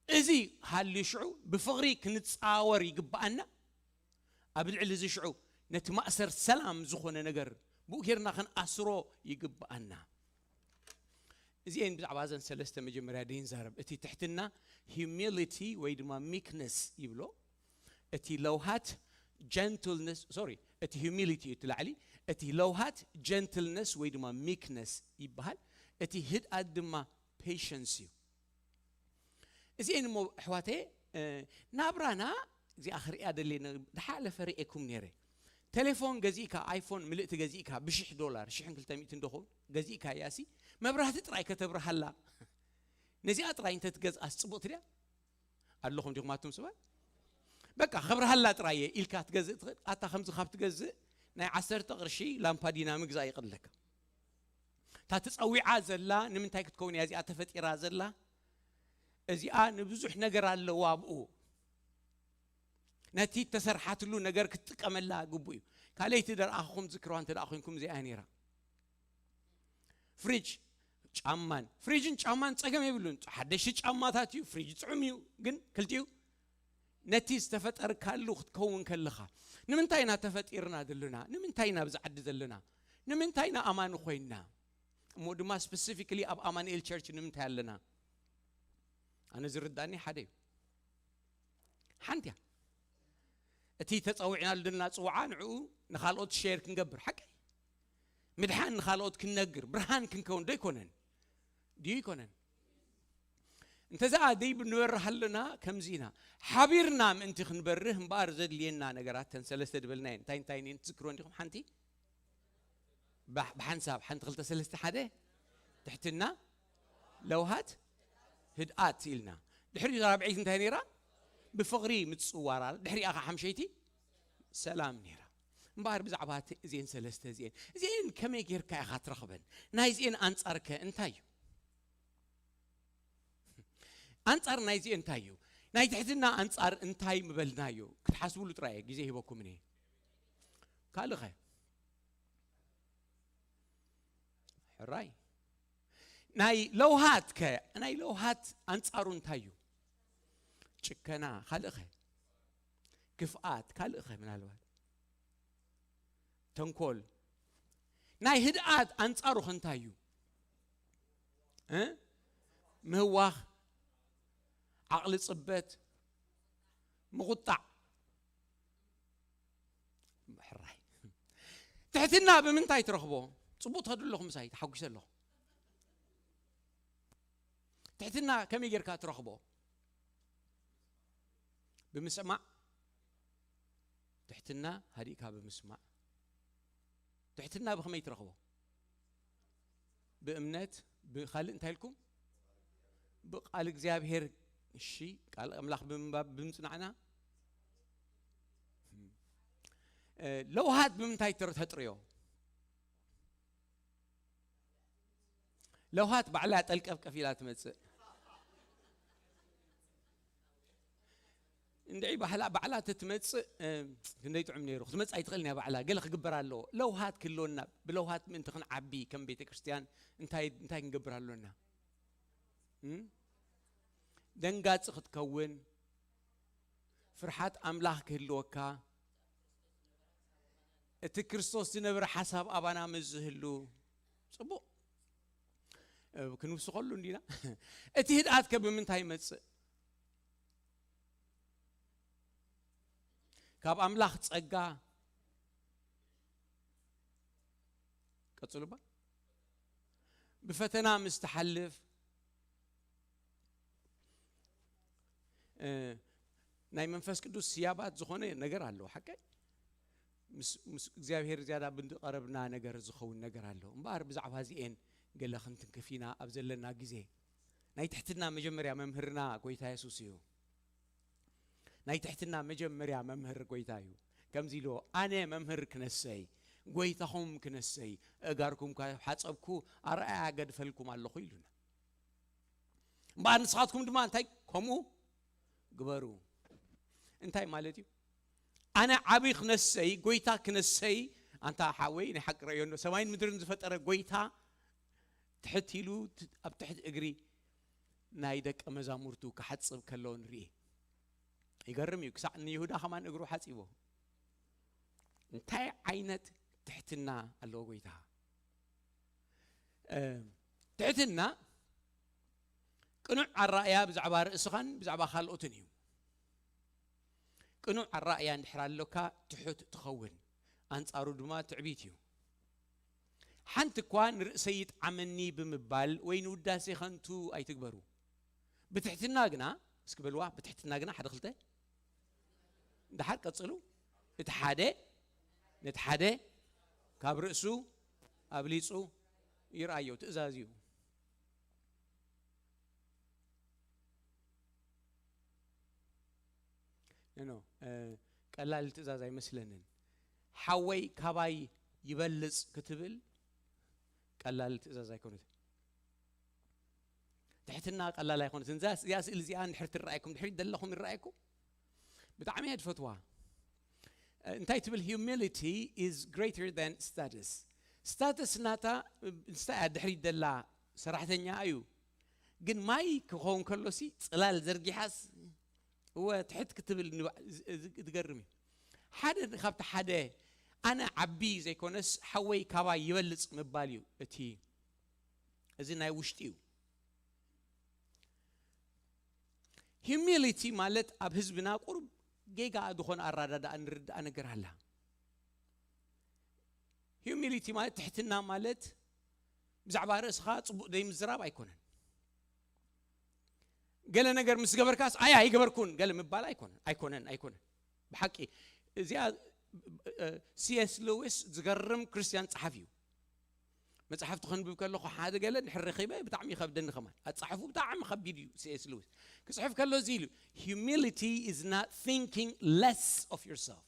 እዚ ሃልዩ ሽዑ ብፍቕሪ ክንጻወር ይግብኣና። ኣብ ልዕሊ እዚ ሽዑ ነቲ ማእሰር ሰላም ዝኾነ ነገር ብኡ ጌርና ክንኣስሮ ይግብኣና። እዚኤን ብዛዕባ እዘን ሰለስተ መጀመርያ ድይን ዛረብ። እቲ ትሕትና ሂዩሚሊቲ ወይ ድማ ሚክነስ ይብሎ። እቲ ለውሃት ጀንትልነስ፣ ሶሪ፣ እቲ ሂዩሚሊቲ እዩ እቲ ላዕሊ። እቲ ለውሃት ጀንትልነስ ወይ ድማ ሚክነስ ይበሃል። እቲ ህድኣት ድማ ፔሸንስ እዩ። እዚኤን እሞ ኣሕዋተየ፣ እ፣ ናብራና እዚኣ ክሪኣ ደልየ ነ-፣ ዝሓለፈ ርእየኩም ነይረ። ቴሌፎን ገዚእካ፣ ኣይፎን ምልእቲ ገዚእካ፣ ብሽሕ ዶላር፣ ሽሕን ክልተ ሚእትን ዶ ኸውን ገዚእካ እያሲ፣ መብራህቲ ጥራይ ከተብርሃላ። ነዚኣ ጥራይ እንተ ትገዝኣስ ጽቡቕ ትድያ? ኣለኹም ዲኹም ኣቱም ሰባት? በቃ፣ ከብርሃላ ጥራይ እየ ኢልካ ትገዝእ ትኽእል። ኣታ ከምዚ ካብ ትገዝእ ናይ ዓሰርተ ቅርሺ ላምፓዲና ምግዛእ ይቐለካ። እታ ተጸዊዓ ዘላ ንምንታይ ክትከውን እያ እዚኣ ተፈጢራ ዘላ? እዚኣ ንብዙሕ ነገር ኣለዋ ኣብኡ። ነቲ እተሰርሓትሉ ነገር ክትጥቀመላ ግቡእ እዩ። ካልኣይቲ ደርኣኹም ዝክርዋ እንተ ደኣ ኮይንኩም እዚኣ እያ ነይራ። ፍሪጅ፣ ጫማን፣ ፍሪጅን ጫማን ጸገም የብሉን። ሓደሽቲ ጫማታት እዩ፣ ፍሪጅ ጥዑም እዩ። ግን ክልቲኡ ነቲ ዝተፈጠርካሉ ክትከውን ከለኻ፣ ንምንታይ ኢና ተፈጢርና ዘለና? ንምንታይ ኢና ኣብዚ ዓዲ ዘለና? ንምንታይ ኢና ኣማኒ ኮይንና? እሞ ድማ ስፐሲፊክሊ ኣብ ኣማኑኤል ቸርች ንምንታይ ኣለና? ኣነ ዝርዳእኒ ሓደ እዩ። ሓንቲ እያ። እቲ ተጸዊዕናሉ ዘለና ጽውዓ ንዕኡ ንኻልኦት ሼር ክንገብር፣ ሓቂ ምድሓን ንኻልኦት ክንነግር፣ ብርሃን ክንከውን ዶ ኣይኮነን? ድዩ ኣይኮነን? እንተዛ ደይ ብንበርህ ኣለና ከምዚ ኢና። ሓቢርና ምእንቲ ክንበርህ እምበኣር ዘድልየና ነገራት ተን ሰለስተ ዝበልናየን እንታይ እንታይ እየን ትዝክሮ እንዲኹም? ሓንቲ ብሓ-፣ ብሓንሳብ ሓንቲ ክልተ ሰለስተ ሓደ ትሕትና፣ ለውሃት፣ ህድኣት ኢልና። ድሕሪኡ ራብዐይቲ እንታይ ነይራ? ብፍቕሪ ምጽዋር ኣላ። ድሕሪኣ ኸዓ ሓምሸይቲ ሰላም ነይራ። እምበኣር ብዛዕባ እቲ እዚኤን ሰለስተ እዚኤን፣ እዚኤን ከመይ ጌርካ ኢኻ ትረኽበን? ናይ እዚኤን ኣንጻርከ እንታይ እዩ? ኣንጻር ናይዚ እንታይ እዩ? ናይ ትሕትና ኣንጻር እንታይ ምበልናዮ? ክትሓስብሉ ጥራይ እየ ግዜ ሂበኩም እየ። ካልእኸ? ሕራይ። ናይ ለውሃት ከ? ናይ ለውሃት ኣንጻሩ እንታይ እዩ? ጭከና። ካልእኸ? ክፍኣት። ካልእኸ? ምናልባት ተንኮል። ናይ ህድኣት ኣንጻሩ ከ እንታይ እዩ? እ? ምህዋኽ፣ ዓቕሊ ጽበት፣ ምቑጣዕ። ሕራይ። ትሕትና ብምንታይ ትረኽቦ? ጽቡቕ ትኸዱ ኣለኹም፣ ምሳይ ተሓጒሰ ኣለኹ። ትሕትና ከመይ ጌርካ ትረኽቦ? ብምስማዕ። ትሕትና ሃዲእካ ብምስማዕ። ትሕትና ብኸመይ ትረኽቦ? ብእምነት። ብኻልእ እንታይ ኢልኩም? ብቃል እግዚኣብሔር። እሺ፣ ቃል ኣምላኽ ብምንባብ ብምጽናዕና። እ፣ ለውሃት ብምንታይ ተር-፣ ተጥርዮ? ለውሃት ባዕላ ጠልቀፍቀፍ ኢላ ትመጽእ። እንድዒ ባህላ፣ ባዕላ ተትመጽእ፣ እ፣ ክንደይ ጥዑም ነይሩ። ክትመጽእ ኣይትኽእልን እያ ባዕላ። ገለ ክግበር ኣለዎ። ለውሃት ክህልወና፣ ብለውሃት ምእንቲ ክንዓቢ ከም ቤተ ክርስቲያን እንታይ፣ እንታይ ክንገብር ኣሎና? እም? ደንጋጺ ክትከውን፣ ፍርሓት ኣምላኽ ክህልወካ፣ እቲ ክርስቶስ ዝነበረ ሓሳብ ኣባና ምስ ዝህሉ፣ ጽቡቕ። እ፣ ክንውስኸሉ እንዲና። እቲ ህድኣት ከ ብምንታይ ይመጽእ? ካብ ኣምላኽ ጸጋ። ቀጽሉ እባ። ብፈተና ምስ ትሓልፍ፣ እ፣ ናይ መንፈስ ቅዱስ ስያባት ዝኾነ ነገር ኣለዎ፣ ሓቀይ? ምስ፣ ምስ እግዚኣብሔር ዝያዳ ብንቀረብና ነገር ዝኸውን ነገር ኣለዎ። እምበኣር ብዛዕባ እዚኤን ገለ ክንትንክፍ ኢና ኣብ ዘለና ግዜ። ናይ ትሕትና መጀመርያ መምህርና ጎይታ የሱስ እዩ። ናይ ትሕትና መጀመርያ መምህር ጎይታ እዩ። ከምዚ ኢልዎ፣ "ኣነ መምህር ክነሰይ፣ ጎይታኹም ክነሰይ፣ እጋርኩም ካብ ሓጸብኩ ኣርኣያ ገድፈልኩም ኣለኹ" ኢሉና። እምበኣር ንስኻትኩም ድማ እንታይ ከምኡ ግበሩ። እንታይ ማለት እዩ? ኣነ ዓቢ ክነሰይ፣ ጎይታ ክነሰይ፣ ኣንታ ሓወይ፣ ናይ ሓቂ ረእዮ እንዶ፣ ሰማይን ምድርን ዝፈጠረ ጎይታ ትሕት ኢሉ ት-፣ ኣብ ትሕቲ እግሪ ናይ ደቀ መዛሙርቱ ክሓጽብ ከሎ ንርኢ። ይገርም እዩ፣ ክሳዕ ንይሁዳ ከማን እግሩ ሓጺቦ። እንታይ ዓይነት ትሕትና ኣለዎ ጎይታ? እ፣ ትሕትና ቅኑዕ ኣራእያ ብዛዕባ ርእስኻን ብዛዕባ ካልኦትን እዩ። ቅኑዕ ኣራእያ እንድሕር ኣሎካ ትሑት ትኸውን፣ ኣንጻሩ ድማ ትዕቢት እዩ። ሓንቲ እኳ ንርእሰይ ይጥዓመኒ ብምባል ወይ ንውዳሴ ከንቱ ኣይትግበሩ። ብትሕትና ግና፣ እስኪ በልዋ፣ ብትሕትና ግና ሓደ ክልተ። ደሓር ቀጽሉ። እቲ ሓደ ነቲ ሓደ ካብ ርእሱ ኣብሊጹ ይርኣዮ። ትእዛዝ እዩ። ኖ፣ ኖ፣ እ፣ ቀላል ትእዛዝ ኣይመስለንን። ሓወይ ካባይ ይበልጽ ክትብል ቀላል ትእዛዝ ኣይኮነትን። ትሕትና ቀላል ኣይኮነትን። እዛ፣ እዚኣ ስእሊ እዚኣ እንድሕር ትረኣየኩም፣ ድሕሪት ዘለኹም ይረኣየኩም? ብጣዕሚ እየ ዝፈትዋ። እ፣ እንታይ ትብል? "Humility is greater than status." ስታተስ ናታ፣ ንሳ እያ ድሕሪት ዘላ፣ ሰራሕተኛ እዩ። ግን ማይ ክኸውን ከሎሲ ጽላል ዘርጊሓስ፣ እወ፣ ትሕት ክትብል ንባ-፣ ዝ-፣ ዝ-፣ ዝገርም እዩ። ሓደ ካብቲ ሓደ ኣነ ዓቢ ዘይኮነስ ሓወይ ካባይ ይበልጽ ምባል እዩ እቲ፣ እዚ ናይ ውሽጢ እዩ። ሂዩሚሊቲ ማለት ኣብ ህዝብና ቁሩብ ጌጋ ዝኾነ ኣረዳድኣ ንርድኣ ነገር ኣላ። ሂዩሚሊቲ ማለት፣ ትሕትና ማለት ብዛዕባ ርእስኻ ጽቡቕ ደይ ምዝራብ ኣይኮነን። ገለ ነገር ምስ ገበርካስ፣ "ኣይ ኣይገበርኩን" ገለ ምባል ኣይኮነን፣ ኣይኮነን፣ ኣይኮነን። ብሓቂ እዚኣ፣ እ፣ ሲ ኤስ ሉዊስ ዝገርም ክርስትያን ጸሓፊ እዩ። መጽሓፍቲ ከንብብ ከለኹ ሓደ ገለ እንድሕር ረኺበ ብጣዕሚ ይኸብደኒ ከማን። ኣጻሕፉ ብጣዕሚ ከቢድ እዩ ሲ ኤስ ሉዊስ። ክጽሕፍ ከሎ እዚ ኢሉ፣ "Humility is not thinking less of yourself,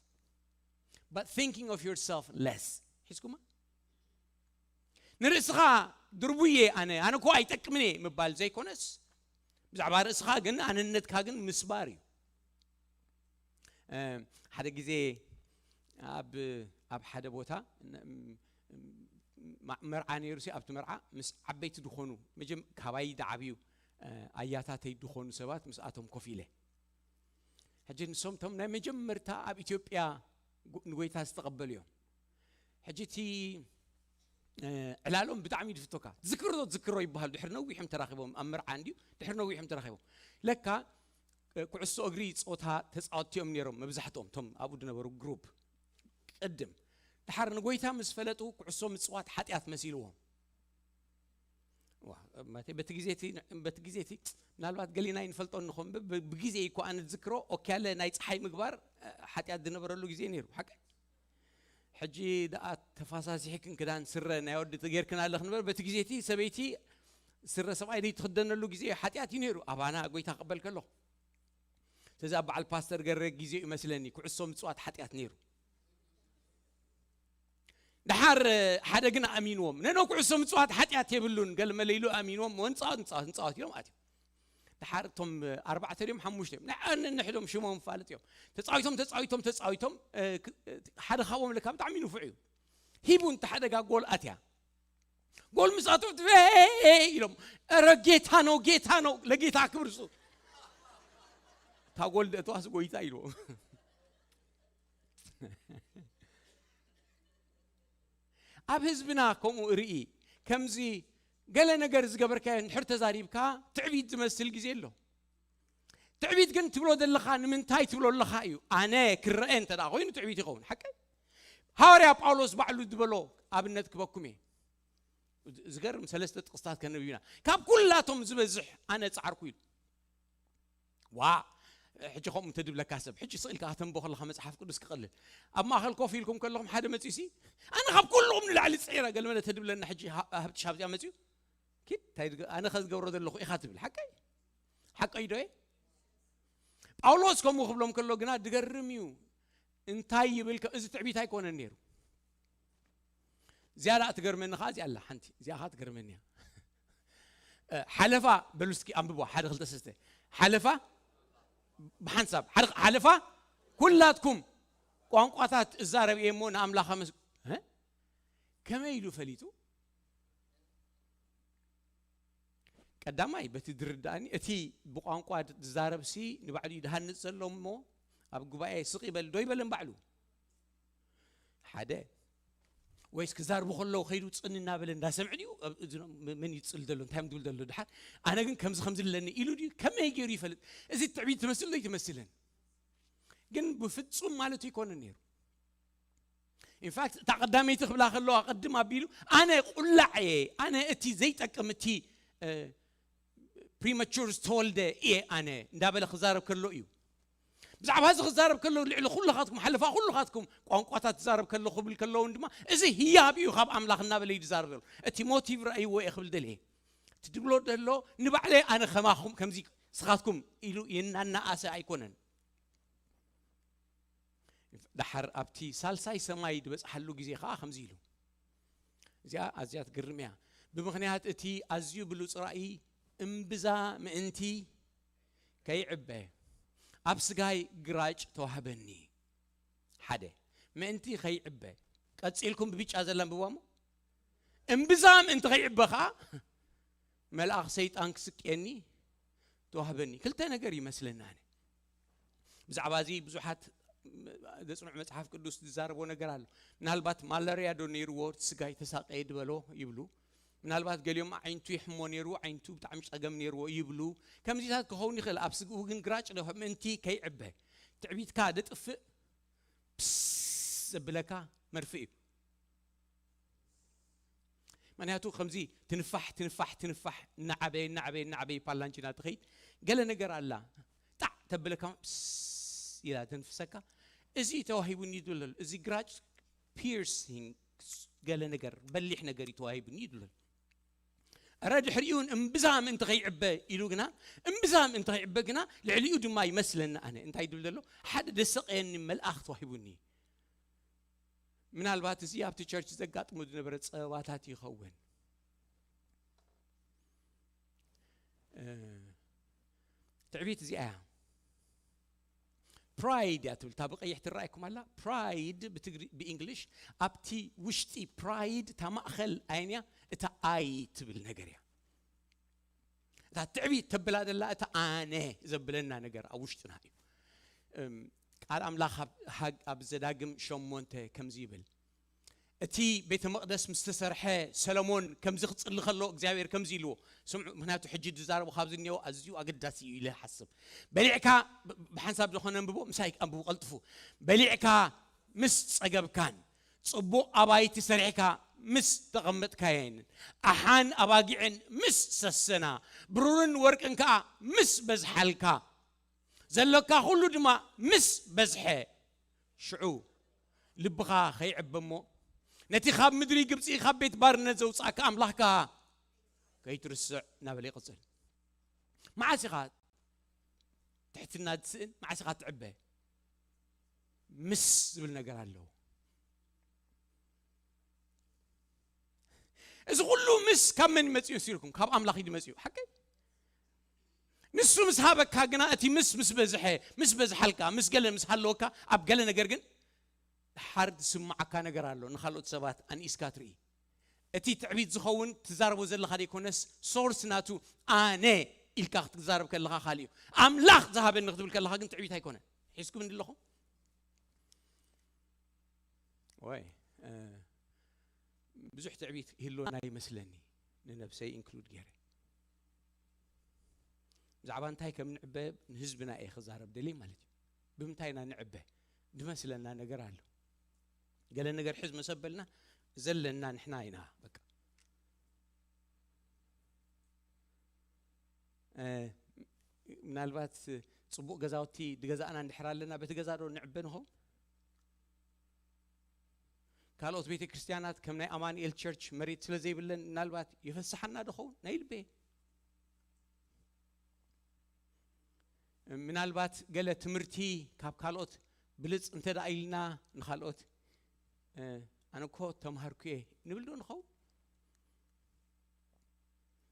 but thinking of yourself less." ሒዝኩማ? ንርእስኻ ድርቡየ ኣነ፣ ኣነ እኮ ኣይጠቅምን እየ ምባል ዘይኮነስ፣ ብዛዕባ ርእስኻ ግን ኣንነትካ ግን ምስባር እዩ። ሓደ ግዜ ኣብ ኣብ ሓደ ቦታ መርዓ ነይሩ። ኣብቲ መርዓ ምስ ዓበይቲ ዝኾኑ፣ ካባይ ዝዓብዩ ኣያታተይ ዝኾኑ ሰባት ምስኣቶም ኮፍ ኢለ፣ ሕጂ ንሶም ቶም ናይ መጀመርታ ኣብ ኢትዮጵያ ንጎይታ ዝተቐበሉ እዮም። ሕጂ እቲ ዕላሎም ብጣዕሚ ድፍቶካ፣ ትዝክሮ ትዝክሮ ይበሃል። ድሕሪ ነዊሕም ተራኺቦም ኣብ መርዓ እንድዩ፣ ድሕሪ ነዊሕም ተራኺቦም። ለካ ኩዕሶ እግሪ ፆታ ተፃወትቲ እዮም ነይሮም መብዛሕትኦም ቶም ኣብኡ ዝነበሩ ግሩፕ። ቅድም ድሓር ንጎይታ ምስ ፈለጡ ኩዕሶ ምፅዋት ሓጢኣት መሲልዎም። በቲ ግዜ እቲ ምናልባት ገሊና ይንፈልጦ ንኾን ብግዜ እኮ ኣነ ዝዝክሮ ኦኪያለ ናይ ፀሓይ ምግባር ሓጢኣት ዝነበረሉ ግዜ ነይሩ። ሓቀ ሕጂ ደኣ ተፋሳሲሕክን ክዳን ስረ ናይ ወዲ ተጌርክን ኣለክ ንበር። በቲ ግዜ እቲ ሰበይቲ ስረ ሰብኣይ ዘይትኽደነሉ ግዜ ሓጢኣት እዩ ነይሩ። ኣባና ጎይታ ክቕበል ከለኹ ስለዚ ኣብ በዓል ፓስተር ገረ ግዜ እዩ መስለኒ ኩዕሶ ምፅዋት ሓጢኣት ነይሩ። ድሓር ሓደ ግን ኣሚንዎም፣ ነኖ ኩዕሶ ምፅዋት ሓጢኣት የብሉን፣ ገለ መለ ኢሉ ኣሚንዎም፣ ወንፃወት ንፃወት ንፃወት ኢሎም ኣትዮም። ድሓር እቶም ኣርባዕተ ድዮም ሓሙሽተ እዮም፣ ንሕዶም ሽሞም ፋልጥ እዮም። ተፃዊቶም ተፃዊቶም ተፃዊቶም ሓደ ካብኦም ለካ ብጣዕሚ ንፉዕ እዩ። ሂቡ እንተ ሓደጋ ጎል ኣትያ፣ ጎል ምስ ኣትወት ኢሎም፣ ኧረ ጌታ ነው፣ ጌታ ነው፣ ለጌታ ክብር ስጡ። እታ ጎል ደእተዋስ ጎይታ ኢልዎም። ኣብ ህዝብና ከምኡ ርኢ፣ ከምዚ ገለ ነገር ዝገበርካዮ እንድሕር ተዛሪብካ ትዕቢት ዝመስል ግዜ ኣሎ። ትዕቢት ግን ትብሎ ዘለኻ ንምንታይ ትብሎ ኣለኻ እዩ። ኣነ ክረአ እንተ ደኣ ኮይኑ ትዕቢት ይኸውን። ሓቀይ ሃዋርያ ጳውሎስ ባዕሉ ዝበሎ ኣብነት ክበኩም እየ። ዝገርም ሰለስተ ጥቕስታት ከነብብ ኢና። ካብ ኩላቶም ዝበዝሕ ኣነ ጻዕርኩ ኢሉ። ዋ ሕጂ ከምኡ እንተድብለካ ሰብ ሕጂ ስቕ ኢልካ ከተንቦ ከለኻ መጽሓፍ ቅዱስ ክቐልል ኣብ ማእኸል ኮፍ ኢልኩም ከለኹም ሓደ መጺሲ ኣነ ካብ ኩልኹም ንላዕሊ ጽዒረ ገለ መለ ተድብለና ሕጂ ሃብትሽ ኣብዚኣ መጺኡ ኪድ እንታይ ኣነ ከዝገብሮ ዘለኹ ኢኻ ትብል ሓቀይ ሓቀይ ዶ ጳውሎስ ከምኡ ክብሎም ከሎ ግና ድገርም እዩ። እንታይ ይብል እዚ ትዕቢት ኣይኮነን ነይሩ። እዚኣ ደኣ ትገርመኒ ከዓ እዚኣ ኣላ ሓንቲ እዚኣ ከዓ ትገርመኒ እያ። ሓለፋ በሉ እስኪ ኣንብቧ ሓደ ክልተ ሰስተ ሓለፋ ብሓንሳብ ሓለፋ ኩላትኩም ቋንቋታት እዛረብ እየ እሞ ንኣምላኽ ኣመስ ከመይ ኢሉ ፈሊጡ? ቀዳማይ በቲ ዝርዳእኒ እቲ ብቋንቋ ዝዛረብሲ ንባዕሉ እዩ ድሃንፅ ዘሎ እሞ ኣብ ጉባኤ ስቕ ይበል ዶ ይበለን ባዕሉ ሓደ ወይስ ክዛርቡ ከለዉ ከይዱ ፅን እናበለ እንዳሰምዕ ድዩ መን ይፅል ዘሎ እንታይ ድብል ዘሎ ድሓር ኣነ ግን ከምዚ ከምዚ ኣለኒ ኢሉ ድዩ ከመይ ገይሩ ይፈልጥ? እዚ ትዕቢት ትመስል ዶ ይትመስልን? ግን ብፍፁም ማለት ይኮነ ነይሩ። ኢንፋክት እታ ቀዳመይቲ ክብላ ከለዋ ቅድም ኣቢሉ ኣነ ቁላዕ እየ ኣነ እቲ ዘይጠቅም እቲ ፕሪማቹር ዝተወልደ እየ ኣነ እንዳበለ ክዛረብ ከሎ እዩ። ብዛዕባ እዚ ክዛረብ ከሎ ልዕሊ ኩልኻትኩም ሓለፋ ኩልኻትኩም ቋንቋታት ትዛረብ ከሎ ክብል ከለውን ድማ እዚ ህያብ እዩ ካብ ኣምላኽ እናበለ እዩ ዝዛረብ ዘሎ። እቲ ሞቲቭ ረኣይዎ እየ ክብል ደልየ እቲ ድብሎ ደሎ ንባዕለይ ኣነ ከማኹም ከምዚ ስኻትኩም ኢሉ የናናኣሰ ኣይኮነን። ደሓር ኣብቲ ሳልሳይ ሰማይ ዝበፅሓሉ ግዜ ከዓ ከምዚ ኢሉ እዚኣ ኣዝያ ትግርም እያ። ብምኽንያት እቲ ኣዝዩ ብሉፅ ራእይ እምብዛ ምእንቲ ከይዕበ ኣብ ስጋይ ግራጭ ተዋህበኒ። ሓደ ምእንቲ ከይዕበ ቀፂልኩም ብብጫ ዘላ ንብቦ እሞ እምብዛ ምእንቲ ከይዕበ ከዓ መልኣኽ ሰይጣን ክስቅየኒ ተዋህበኒ። ክልተ ነገር ይመስለኒ ኣነ ብዛዕባ እዚ ብዙሓት ዘፅንዑ መፅሓፍ ቅዱስ ዝዛረቦ ነገር ኣሎ። ምናልባት ማላርያ ዶ ነይርዎ ስጋይ ተሳቀየ ድበሎ ይብሉ። ምናልባት ገሊኦም ዓይንቱ ይሕሞ ነይሩ ዓይንቱ ብጣዕሚ ፀገም ነይርዎ ይብሉ። ከምዚታት ክኸውን ይኽእል። ኣብ ስግኡ ግን ግራጭ ዶ ምእንቲ ከይዕበ ትዕቢትካ ደጥፍእ ፕስ ዘብለካ መርፍእ እዩ። ምክንያቱ ከምዚ ትንፋሕ ትንፋሕ ትንፋሕ እናዓበየ እናዓበየ እናዓበየ ፓላንቺና ትኸይድ ገለ ነገር ኣላ ጣዕ ተብለካ ፕስ ኢላ ተንፍሰካ። እዚ ተዋሂቡኒ ይብል ኣሎ። እዚ ግራጭ ፒርሲንግ ገለ ነገር በሊሕ ነገር እዩ ተዋሂቡኒ ይብል ኣሎ። እረ ድሕሪኡን እምብዛ ምእንቲ ከይዕበ ኢሉ ግና እምብዛ ምእንቲ ከይዕበ ግና ልዕሊኡ ድማ ይመስለኒ ኣነ እንታይ ድብል ዘሎ ሓደ ደሰቀየኒ መልኣኽ ተዋሂቡኒ። ምናልባት እዚ ኣብቲ ቸርች ዘጋጥሙ ዝነበረ ፀበባታት ይኸውን። ትዕቢት እዚኣ እያ። ፕራይድ እያ ትብል። እታ ብቐይሕ ትረኣይኩም ኣላ። ፕራይድ ብትግሪ ብእንግሊሽ፣ ኣብቲ ውሽጢ ፕራይድ፣ እታ ማእኸል ኣየን እያ? እታ ኣይ ትብል ነገር እያ። እታ ትዕቢት ተብላ ዘላ እታ ኣነ ዘብለና ነገር ኣብ ውሽጥና እዩ። እም፣ ቃል ኣምላኽ ኣብ ሃግ- ኣብ ዘዳግም ሸሞንተ ከምዚ ይብል፣ እቲ ቤተ መቕደስ ምስ ተሰርሐ፣ ሰለሞን ከምዚ ክጽሊ ከሎ እግዚኣብሔር ከምዚ ኢልዎ፣ ስምዑ፣ ምክንያቱ ሕጂ ዝዛረቡ ካብዚ እኒኦ ኣዝዩ ኣገዳሲ እዩ ኢለ ሓስብ። በሊዕካ፣ ብ- ብሓንሳብ ዝኾነ ኣንብቦ፣ ምሳይ ኣንብቡ ቀልጥፉ። በሊዕካ ምስ ጸገብካን ጽቡቕ ኣባይቲ ሰሪሕካ ምስ ተቐመጥካየን፣ ኣሓን ኣባጊዕን ምስ ሰሰና፣ ብሩርን ወርቅን ከኣ ምስ በዝሓልካ፣ ዘለካ ኩሉ ድማ ምስ በዝሐ፣ ሽዑ ልብኻ ከይዕበ እሞ፣ ነቲ ካብ ምድሪ ግብጺ፣ ካብ ቤት ባርነት ዘውጻእካ ኣምላኽካ ከይትርስዕ እናበለ ይቕጽል። መዓስ ኢኻ ትሕትና ትስእን? መዓስ ኢኻ ትዕበ? ምስ ዝብል ነገር ኣለዎ። እዚ ኩሉ ምስ ካብ መን መጽኡ ሲልኩም? ካብ ኣምላኽ እዩ መጽኡ። ሓቀይ? ንሱ ምስ ሃበካ ግና፣ እቲ ምስ ምስ በዝሐ፣ ምስ በዝሓልካ፣ ምስ ገለ ምስ ሃለወካ፣ ኣብ ገለ ነገር ግን ድሓር ዝስምዓካ ነገር ኣሎ፣ ንኻልኦት ሰባት ኣንኢስካ ትርኢ። እቲ ትዕቢት ዝኸውን ትዛረቦ ዘለኻ ዘይኮነስ፣ ሶርስ ናቱ ኣነ ኢልካ ክትዛረብ ከለኻ ካልእ እዩ። ኣምላኽ ዝሃበኒ ክትብል ከለኻ ግን ትዕቢት ኣይኮነን። ሒዝኩም እንዲ ኣለኹም? ወይ፣ እ፣ ብዙሕ ትዕቢት ይህልወና ይመስለኒ፣ ንነብሰይ ኢንክሉድ ገይረ። ብዛዕባ እንታይ ከም ንዕበ ንህዝብና እየ ክዛረብ ደልየ ማለት እዩ። ብምንታይ ኢና ንዕበ? ድመስለና ነገር ኣሎ። ገለ ነገር ሕዝ መሰበልና ዘለና ንሕና ኢና፣ በቃ። እ፣ ምናልባት ጽቡቕ ገዛውቲ ድገዛእና እንድሕር ኣለና፣ በቲ ገዛ ዶ ንዕበ ንኸውን? ካልኦት ቤተ ክርስቲያናት ከም ናይ ኣማኑኤል ቸርች መሬት ስለ ዘይብለን ምናልባት የፈስሓና ዶ ኸውን? ናይ ልበ። ምናልባት ገለ ትምህርቲ ካብ ካልኦት ብልጽ እንተ ደኣ ኢልና ንኻልኦት፣ እ፣ ኣነ እኮ ተምሃርኩ እየ ንብል ዶ ንኸውን?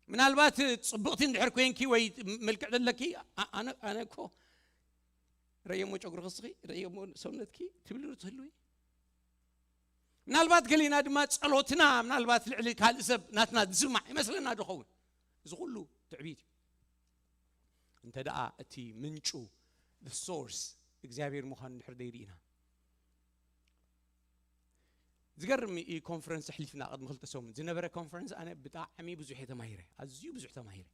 ምናልባት ጽብቕቲ እንድሕር ኮይንኪ ወይ መልክዕ ዘለኪ፣ ኣ-፣ ኣነ፣ ኣነ እኮ ረእየሞ ጨጉሪ ክስኺ፣ ረእየሞ ሰውነትኪ ትብሊ ዶ ትህልዊ? ምናልባት ገሊና ድማ ጸሎትና ምናልባት ልዕሊ ካልእ ሰብ ናትና ዝስማዕ ይመስለና ዶ ኸውን? እዚ ኩሉ ትዕቢት እዩ። እንተ ደኣ እቲ ምንጩ፣ the source፣ እግዚኣብሔር ምዃኑ እንድሕር ዘይርኢና። ዝገርም እዩ፣ ኮንፈረንስ ኣሕሊፍና ቅድሚ ክልተ ሰሙን ዝነበረ ኮንፈረንስ፣ ኣነ ብጣዕሚ ብዙሕ እየ ተማሂረ፣ ኣዝዩ ብዙሕ ተማሂረ።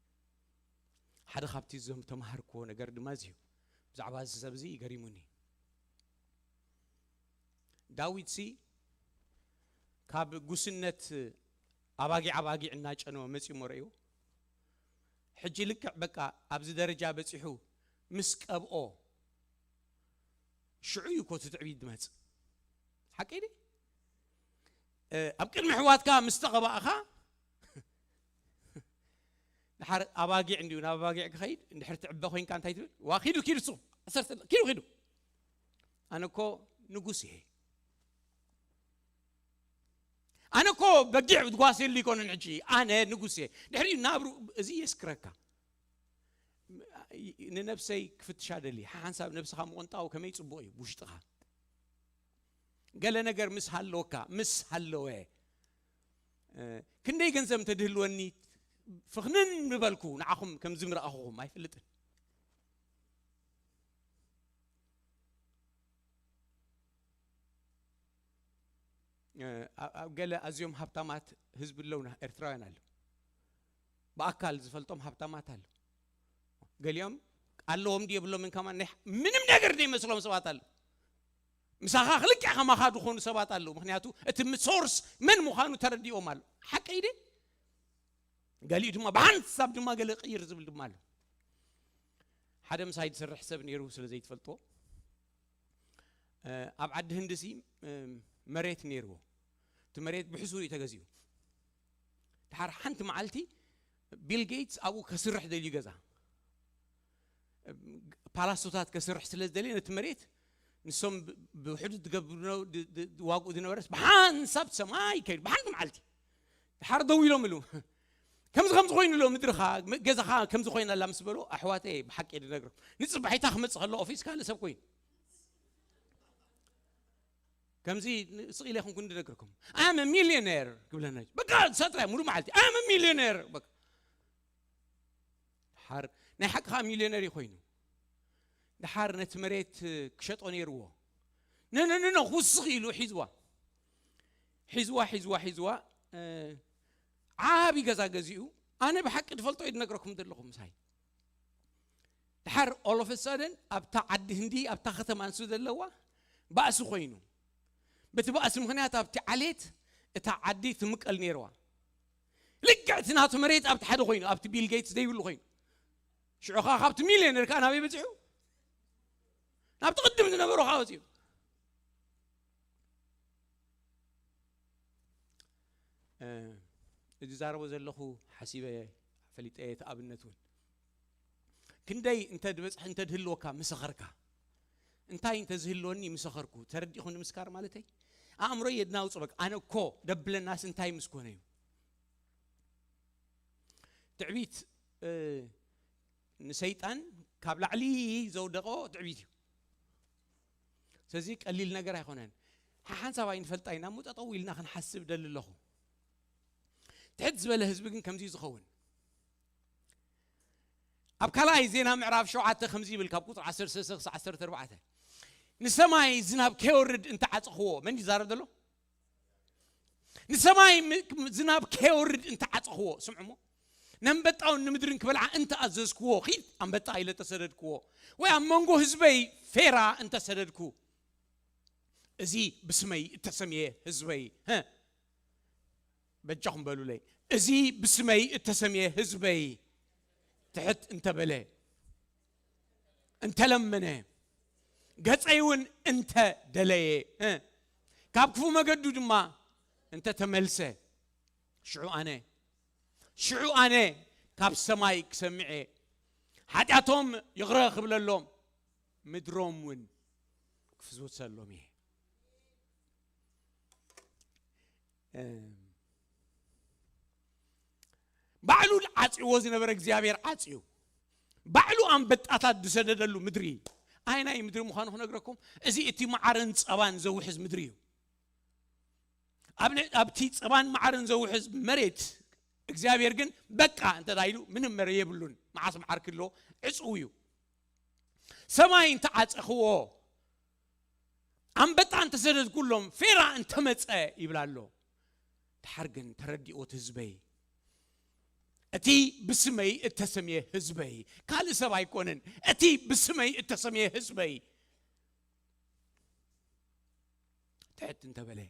ሓደ ካብቲ እዞም ተማሃርክዎ ነገር ድማ እዚ እዩ። ብዛዕባ እዚ ሰብ እዚ ገሪሙኒ። ዳዊት ሲ ካብ ጉስነት ኣባጊዕ ኣባጊዕ እናጨነወ መጺኡ እሞ ረእይዎ። ሕጂ ልክዕ በቃ ኣብዚ ደረጃ በጺሑ ምስ ቀብኦ፣ ሽዑ እዩ እኮ እቲ ትዕቢት ዝመጽእ። ሓቀይ ድዩ? እ፣ ኣብ ቅድሚ ኣሕዋትካ ምስ ተቐባእኻ፣ ድሓር ኣባጊዕ እንድዩ፣ ናብ ኣባጊዕ ክኸይድ እንድሕር ትዕበ ኮይንካ እንታይ ትብል? ዋ፣ ኪዱ፣ ኪዱ፣ እሱ፣ ዓሰርተ፣ ኪዱ፣ ኪዱ። ኣነ እኮ ንጉስ እየ። ኣነ እኮ በጊዕ ዝጓስየሉ ይኮነን ሕጂ፣ ኣነ ንጉስ እየ። ድሕሪኡ ናብሩ፣ እዚ የስክረካ። ንነብሰይ ክፍትሻ ደሊ፣ ሓንሳብ ነብስኻ ምቑንጣው ከመይ ጽቡቕ እዩ ብውሽጥኻ። ገለ ነገር ምስ ሃለወካ፣ ምስ ሃለወ፣ እ፣ ክንደይ ገንዘብ እንተ ድህልወኒ ፍኽንን ምበልኩ ንዓኹም ከም ዝምረኣኹኹም ኣይፈልጥን። እ፣ ኣብ፣ ኣብ ገለ ኣዝዮም ሃብታማት ህዝቢ ኣለውና፣ ኤርትራውያን ኣለዉ። ብኣካል ዝፈልጦም ሃብታማት ኣለዉ። ገሊኦም ኣለዎም ድዩ የብሎምን ከማን ናይ ምንም ነገር ዘይመስሎም ሰባት ኣለዉ። ምሳኻ ክልክዕ ከማኻ ዝኾኑ ሰባት ኣለዉ። ምኽንያቱ እቲ ም-፣ ሶርስ መን ምዃኑ ተረዲኦም ኣሎ። ሓቀይ ድየ? ገሊኡ ድማ ብሓንሳብ ድማ ገለ ቅይር ዝብል ድማ ኣሎ። ሓደ ምሳይ ዝሰርሕ ሰብ ነይሩ፣ ስለ ዘይትፈልጥዎ። እ፣ ኣብ ዓዲ ህንዲ ሲ፣ እ፣ መሬት ነይርዎ። እቲ መሬት ብሕሱር እዩ ተገዚኡ። ድሓር ሓንቲ መዓልቲ ቢል ጌትስ ኣብኡ ከስርሕ ደልዩ ገዛ። ፓላሶታት ከስርሕ ስለ ዝደልየ ነቲ መሬት ንሶም ብ-፣ ብውሕዱ ዝገብሩ ድ-፣ ድ-፣ ዋግኡ ዝነበረስ ብሓንሳብ ሰማይ ከይዱ፣ ብሓንቲ መዓልቲ። ድሓር ደው ኢሎም ኢሉ። ከምዚ ከምዚ ኮይኑ ኣሎ ምድርኻ፣ ገዛኻ ከምዚ ኮይና ኣላ ምስ በሎ፣ ኣሕዋተይ፣ ብሓቂ እየ ዝነግርኩም፣ ንፅባሒታ ክመፅእ ከሎ ኦፊስ ካልእ ሰብ ኮይኑ፣ ከምዚ ስቕ ኢለ ይኹንኩን ዝነግርኩም፣ "I am a millionaire" ክብለና እዩ። በቃ ንሳ ጥራይ ሙሉ መዓልቲ "I am a millionaire" በቃ። ድሓር ናይ ሓቂ ከዓ ሚልዮነር እዩ ኮይኑ፣ ድሓር ነቲ መሬት ክሸጦ ነይርዎ። ነነነኖ ክውስኽ ኢሉ ሒዝዋ፣ ሒዝዋ፣ ሒዝዋ፣ ሒዝዋ። ዓቢ ገዛ ገዚኡ። ኣነ ብሓቂ ዝፈልጦ እዩ ዝነግረኩም ዘለኹ ምሳይ። ድሓር ኦሎፈሳደን ኣብታ ዓዲ ህንዲ፣ ኣብታ ከተማ ንሱ ዘለዋ ባእሲ ኮይኑ፣ በቲ ባእሲ ምኽንያት ኣብቲ ዓሌት እታ ዓዲ ትምቀል ነይርዋ። ልክዕ እቲ ናቱ መሬት ኣብቲ ሓደ ኮይኑ፣ ኣብቲ ቢል ጌትስ ዘይብሉ ኮይኑ። ሽዑ ኸዓ ካብቲ ሚልዮነር ከዓ ናበይ በፂሑ? ናብቲ ቅድም ዝነበሮ ከዓ በፂሑ። እዚ ዛረቦ ዘለኹ ሓሲበ ፈሊጠ እቲ ኣብነት እውን ክንደይ እንተ ዝበፅሕ እንተ ዝህልወካ ምሰኸርካ፣ እንታይ እንተ ዝህልወኒ ምሰኸርኩ፣ ተረዲኹ ንምስካር ማለተይ ኣእምሮ የድናውፁ። በቃ ኣነ እኮ ደብለናስ እንታይ ምስ ኮነ እዩ? ትዕቢት ንሰይጣን ካብ ላዕሊ ዘውደቆ ትዕቢት እዩ። ስለዚ ቀሊል ነገር ኣይኮነን። ሓሓንሳብ ኣይንፈልጣ ኢና እሞ ጠጠው ኢልና ክንሓስብ ደሊ ኣለኹ። ትሕት ዝበለ ህዝቢ ግን ከምዚ ዝኸውን። ኣብ ካልኣይ ዜና ምዕራፍ ሸውዓተ ከምዚ ይብል፣ ካብ ቁፅሪ ዓሰርተ ሰለስተ ክሳብ ዓሰርተ ኣርባዕተ፣ "ንሰማይ ዝናብ ከየወርድ እንተዓፀኽዎ"፣ መን ይዛረብ ዘሎ? "ንሰማይ ም-፣ ዝናብ ከየወርድ እንተዓፀኽዎ"፣ ስምዑሞ፣ "ነንበጣውን ንምድርን ክበልዓ እንተኣዘዝክዎ"፣ ኺድ ኣንበጣ ኢለ ተሰደድክዎ፣ ወይ ኣብ መንጎ ህዝበይ ፌራ እንተሰደድኩ፣ እዚ ብስመይ እተሰምየ ህዝበይ፣ ሀ፣ በጃኹም በሉለይ፣ እዚ ብስመይ እተሰምየ ህዝበይ ትሕት እንተበለ፣ እንተለመነ፣ ገጸይ እውን እንተደለየ፣ እ፣ ካብ ክፉ መገዱ ድማ እንተተመልሰ፣ ሽዑ ኣነ፣ ሽዑ ኣነ ካብ ሰማይ ክሰምዕ እየ፣ ሓጢኣቶም ይቕረ ክብለሎም፣ ምድሮም እውን ክፍውሰሎም እየ። እም፣ ባዕሉ ዓጽይዎ ዝነበረ እግዚኣብሔር ዓጽዩ፣ ባዕሉ ኣንበጣታት ዝሰደደሉ ምድሪ። ኣየናይ ምድሪ ምዃኑ ክነግረኩም፣ እዚ እቲ መዓርን ጸባን ዘውሕዝ ምድሪ እዩ። ኣብ ል-፣ ኣብቲ ጸባን መዓርን ዘውሕዝ መሬት እግዚኣብሔር ግን በቃ እንተ ኢሉ ምንም መረ የብሉን። መዓስ መዓር ክሎ ዕጽው እዩ። ሰማይ እንተዓጸኽዎ፣ ኣንበጣ እንተሰደድኩሎም፣ ፌራ እንተመጸ ይብል ኣሎ። ድሓር ግን ተረዲኦት ህዝበይ፣ እቲ ብስመይ እተሰምየ ህዝበይ፣ ካልእ ሰብ ኣይኮነን፣ እቲ ብስመይ እተሰምየ ህዝበይ ትሕት እንተበለ፣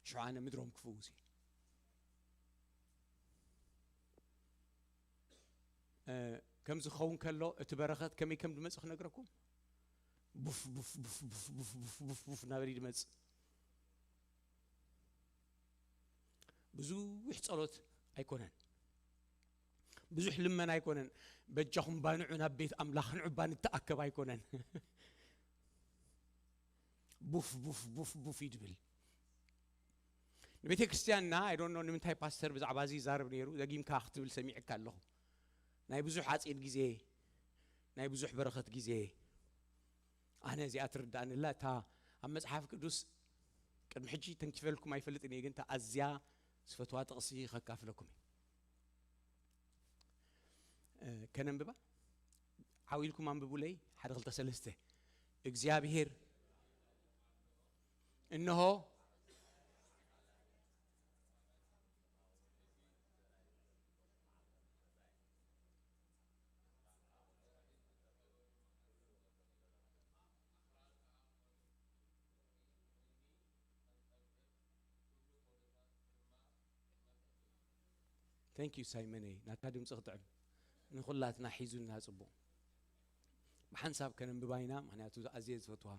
ሽዑ ኣነ ምድሮም ክፍውስ እየ። እ፣ ከምዚ ክኸውን ከሎ፣ እቲ በረኸት ከመይ ከም ዝመጽእ ክነግረኩም። ቡፍ፣ ቡፍ፣ ቡፍ፣ ቡፍ፣ ቡፍ፣ ቡፍ፣ ቡፍ፣ ቡፍ እናበለ እዩ ዝመጽእ። ብዙሕ ጸሎት ኣይኮነን። ብዙሕ ልመና ኣይኮነን። በጃኹም ባንዑ ናብ ቤት ኣምላኽ ንዑ እባ ንተኣከብ ኣይኮነን። ቡፍ፣ ቡፍ፣ ቡፍ፣ ቡፍ እዩ ዝብል። ንቤተ ክርስቲያንና፣ I don't know ንምንታይ ፓስተር ብዛዕባ እዚ ይዛረብ ነይሩ፣ ደጊምካ ክትብል ሰሚዕካ ኣለኹ። ናይ ብዙሕ ዓጺድ ግዜ፣ ናይ ብዙሕ በረኸት ግዜ። ኣነ እዚኣ ትርዳእኒ ኣላ፣ እታ ኣብ መጽሓፍ ቅዱስ ቅድሚ ሕጂ ተንኪፈልኩም ኣይፈልጥን እየ፣ ግን እታ ኣዝያ ዝፈትዋ ጥቕሲ ከካፍለኩም እየ። እ፣ ከነንብባ? ዓው ኢልኩም ኣንብቡለይ። ሓደ፣ ክልተ፣ ሰለስተ። እግዚኣብሔር እንሆ Thank you ሳይመነይ፣ ናትካ ድምፂ ክጥዕም ንኹላትና ሒዙና ጽቡቕ። ብሓንሳብ ከነንብባ ኢና፣ ምኽንያቱ ኣዝየ ዝፈትዋ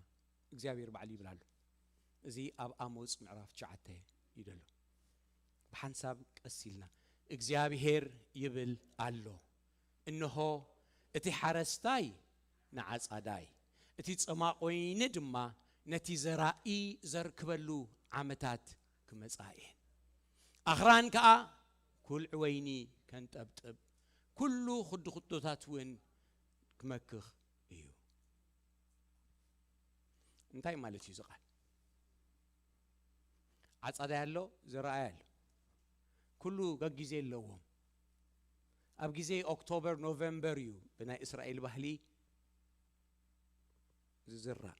እግዚኣብሔር ባዕሉ ይብል ኣሎ። እዚ ኣብ ኣሞጽ ምዕራፍ ትሽዓተ እዩ ዘሎ። ብሓንሳብ ቀስ ኢልና፣ እግዚኣብሔር ይብል ኣሎ፣ እንሆ እቲ ሓረስታይ ንዓጻዳይ፣ እቲ ጸማቕ ወይኒ ድማ ነቲ ዘራኢ ዘርክበሉ ዓመታት ክመጻ እየን። ኣኽራን ከኣ ኩልዒ ወይኒ ከንጠብጥብ፣ ኩሉ ክድኽቶታት እውን ክመክኽ እዩ። እንታይ ማለት እዩ እዚ ቃል? ዓጻዳይ ኣሎ፣ ዘራኣይ ኣሎ። ኩሉ ገጊዜ ኣለዎም። ኣብ ግዜ ኦክቶበር፣ ኖቨምበር እዩ ብናይ እስራኤል ባህሊ ዝዝራእ።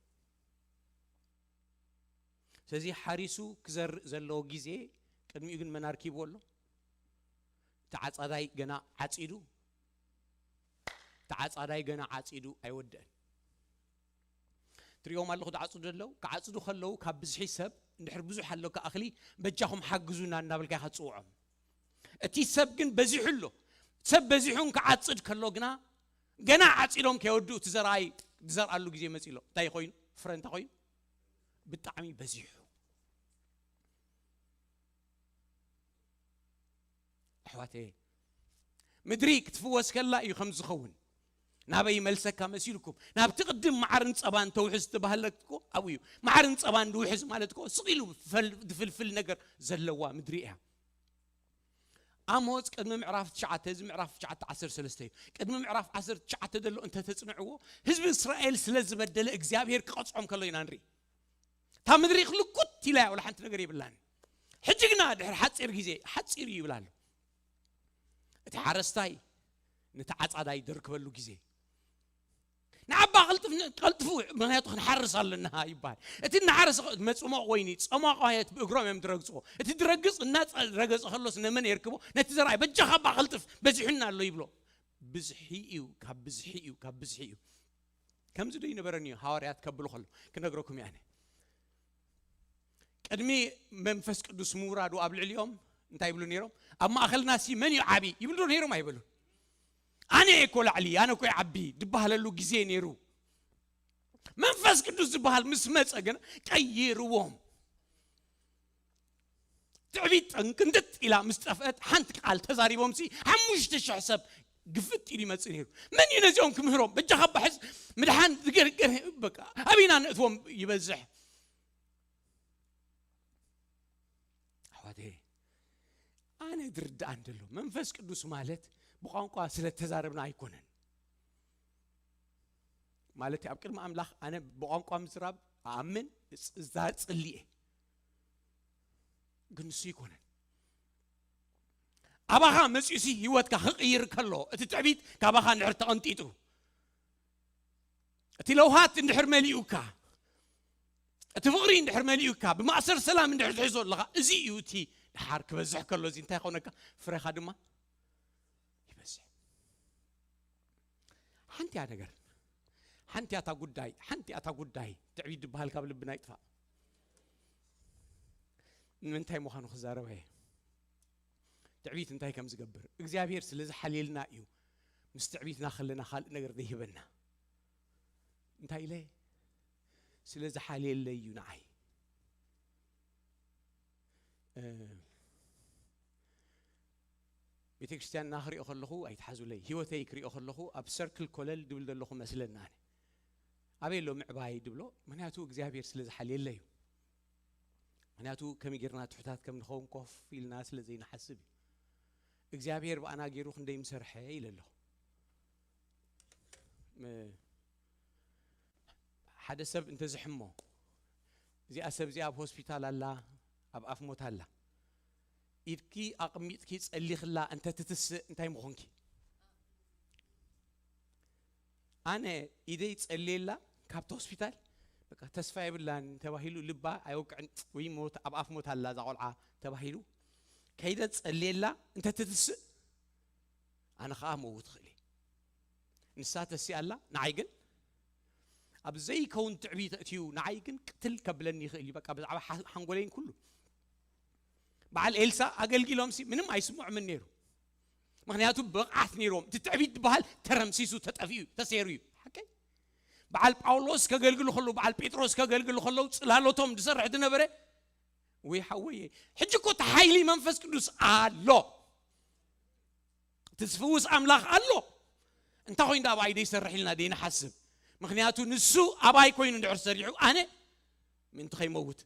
ስለዚ ሓሪሱ ክዘርእ ዘለዎ ግዜ፣ ቅድሚኡ ግን መን ኣርኪብዎ ኣሎ? እቲ ዓጻዳይ ገና ዓጺዱ፣ እቲ ዓጻዳይ ገና ዓጺዱ ኣይወደአን። ትሪኦም ኣለኹ፣ ዝዓጽዱ ኣለዉ። ክዓጽዱ ከለዉ ካብ ብዝሒ ሰብ፣ እንድሕር ብዙሕ ኣለካ እኽሊ፣ በጃኹም ሓግዙና እናበልካ ኢኻ ትጽውዖም። እቲ ሰብ ግን በዚሑ ኣሎ። ሰብ በዚሑ ክዓጽድ ከሎ ግና፣ ገና ዓጺዶም ከይወድኡ እቲ ዘርኣይ ዝዘርኣሉ ግዜ መጺእ ኣሎ። እንታይ ኮይኑ? ፍረ እንታይ ኮይኑ? ብጣዕሚ በዚሑ። ኣሕዋተየ፣ ምድሪ ክትፍወስ ከላ እዩ ከም ዝኸውን። ናበይ ይመልሰካ መሲልኩም? ናብቲ ቅድም መዓርን ጸባን ተውሕዝ ዝተባህለት እኮ ኣብኡ እዩ። መዓርን ጸባን ዝውሕዝ ማለት እኮ ስቕ ኢሉ ፈል-፣ ዝፍልፍል ነገር ዘለዋ ምድሪ እያ። ኣሞጽ ቅድሚ ምዕራፍ ትሽዓተ፣ እዚ ምዕራፍ ትሽዓተ ዓሰርተ ሰለስተ እዩ። ቅድሚ ምዕራፍ ዓሰርተ ትሽዓተ ዘሎ እንተተጽንዕዎ፣ ህዝቢ እስራኤል ስለ ዝበደለ እግዚኣብሔር ክቐጽዖም ከሎ ኢና ንርኢ። እታ ምድሪ ክልኩት ኢላ እያ፣ ወላ ሓንቲ ነገር የብላን። ሕጂ ግና ድሕሪ ሓጺር ግዜ፣ ሓጺር እዩ ይብል ኣሎ። እቲ ሓረስታይ ነቲ ዓጻዳይ ደርክበሉ ግዜ፣ ንዓባ ቀልጥፍ-፣ ቀልጥፉ፣ ምኽንያቱ ክንሓርስ ኣለና ይበሃል። እቲ እናሓረሰ መጽሞቕ ወይኒ፣ ጸሟቕ ወይኒ ብእግሮም እዮም ዝረግጽዎ። እቲ ዝረግጽ እናረገጸ ከሎስ ነመን የርክቦ? ነቲ ዘርኣይ፣ በጃኻ እባ ቀልጥፍ፣ በዚሑና ኣሎ ይብሎ። ብዝሒ እዩ፣ ካብ ብዝሒ እዩ፣ ካብ ብዝሒ እዩ። ከምዚ ዶ ይነበረን እዩ? ሃዋርያት ከብሉ ከሎ ክነግረኩም እየ ኣነ። ቅድሚ መንፈስ ቅዱስ ምውራዱ ኣብ ልዕሊኦም እንታይ ይብሉ ነይሮም? ኣብ ማእኸልና ሲ መን እዩ ዓቢ ይብሉ ዶ ነይሮም? ኣይበሉን። ኣነ እኮ ላዕሊ፣ ኣነ እኮ ዓቢ ዝበሃለሉ ግዜ ነይሩ። መንፈስ ቅዱስ ዝበሃል ምስ መጸ ግን ቀይርዎም። ትዕቢት ጥንቅንጥጥ ኢላ ምስ ጠፍአት፣ ሓንቲ ቃል ተዛሪቦም ሲ ሓሙሽተ ሽሕ ሰብ ግፍጥ ኢሉ ይመጽእ ነይሩ። መን እዩ ነዚኦም ክምህሮም? በጃኻ ባሕዝ ምድሓን ዝገርገር በቃ ኣበይና ነእትዎም ይበዝሕ። ኣሕዋተይ፣ ኣነ ዝርድኣን ዘሎ መንፈስ ቅዱስ ማለት ብቋንቋ ስለ ተዛረብና ኣይኮነን። ማለት ኣብ ቅድሚ ኣምላኽ ኣነ ብቋንቋ ምዝራብ ኣኣምን፣ እጽ-፣ እዛ ጽሊ እየ። ግን ንሱ ይኮነን። ኣባኻ መጺኡሲ ህይወትካ ክቕይር ከሎ፣ እቲ ትዕቢት ካባኻ እንድሕር ተቐንጢጡ፣ እቲ ለውሃት እንድሕር መሊኡካ፣ እቲ ፍቕሪ እንድሕር መሊኡካ፣ ብማእሰር ሰላም እንድሕር ትሕዞ ኣለኻ፣ እዚ እዩ እቲ ደሓር ክበዝሕ ከሎ፣ እዚ እንታይ ይኾነካ? ፍረኻ ድማ ይበዝሕ። ሓንቲ እያ ነገር፣ ሓንቲ እያ እታ ጉዳይ፣ ሓንቲ እያ እታ ጉዳይ። ትዕቢት ዝበሃል ካብ ልብና ይጥፋእ። ንምንታይ ምዃኑ ክዛረብ እየ። ትዕቢት እንታይ ከም ዝገብር እግዚኣብሔር ስለ ዝሓልየልና እዩ። ምስ ትዕቢትና ከለና ካልእ ነገር ዘይህበና። እንታይ ኢለ? ስለ ዝሓልየለይ እዩ ንዓይ። እ፣ ቤተ ክርስቲያን እና ክሪኦ ከለኹ ኣይትሓዙለይ፣ ህይወተይ ክሪኦ ከለኹ ኣብ ሰርክል ኮለል ድብል ዘለኹ መስለና። ኣነ ኣበይ ኣሎ ምዕባይ ድብሎ? ምክንያቱ እግዚኣብሔር ስለ ዝሓልየለይ እዩ። ምክንያቱ ከመይ ጌርና ትሑታት ከም ንኸውን ኮፍ ኢልና ስለ ዘይንሓስብ እዩ። እግዚኣብሔር ብኣና ገይሩ ክንደይ ምሰርሐ ኢለ ኣለኹ። ም-፣ ሓደ ሰብ እንተዝሕሞ፣ እዚኣ ሰብ እዚኣ ኣብ ሆስፒታል ኣላ፣ ኣብ ኣፍ ሞት ኣላ፣ ኢድኪ ኣቕሚጥኪ ጸሊኽላ እንተትትስእ እንታይ ምኾንኪ? ኣነ ኢደይ ጸልየላ ካብቲ ሆስፒታል፣ በቃ ተስፋ የብላን ተባሂሉ፣ ልባ ኣይወቅዕን ወይ ሞት፣ ኣብ ኣፍ ሞት ኣላ እዛ ቆልዓ ተባሂሉ፣ ከይደ ጸልየላ እንተትትስእ ኣነ ኸኣ መውት እኽእል እየ። ንሳ ተሲኣ ኣላ፣ ንዓይ ግን ኣብ ዘይከውን ትዕቢት ኣእትዩ፣ ንዓይ ግን ቅትል ከብለኒ ይኽእል እዩ። በቃ ብዛዕባ ሓ-፣ ሓንጎለይን ኩሉ። በዓል ኤልሳ ኣገልጊሎምሲ ምንም ኣይስምዖምን ነይሩ። ምኽንያቱ ብቕዓት ነይሮም። እቲ ትዕቢት ዝበሃል ተረምሲሱ፣ ተጠፊኡ፣ ተሰይሩ እዩ። ሓቀይ? በዓል ጳውሎስ ከገልግሉ ከለዉ፣ በዓል ጴጥሮስ ከገልግሉ ከለዉ፣ ጽላሎቶም ዝሰርሕ ዝነበረ፣ ወይ ሓወየ፣ ሕጂ እኮ እቲ ሓይሊ መንፈስ ቅዱስ ኣሎ። እቲ ዝፍውስ ኣምላኽ ኣሎ። እንታይ ኮይኑ ደኣ ኣባይ ደይሰርሕ ኢልና ደይንሓስብ? ምኽንያቱ ንሱ ኣባይ ኮይኑ እንድሕር ሰሪሑ፣ ኣነ ምእንቲ ከይመውት።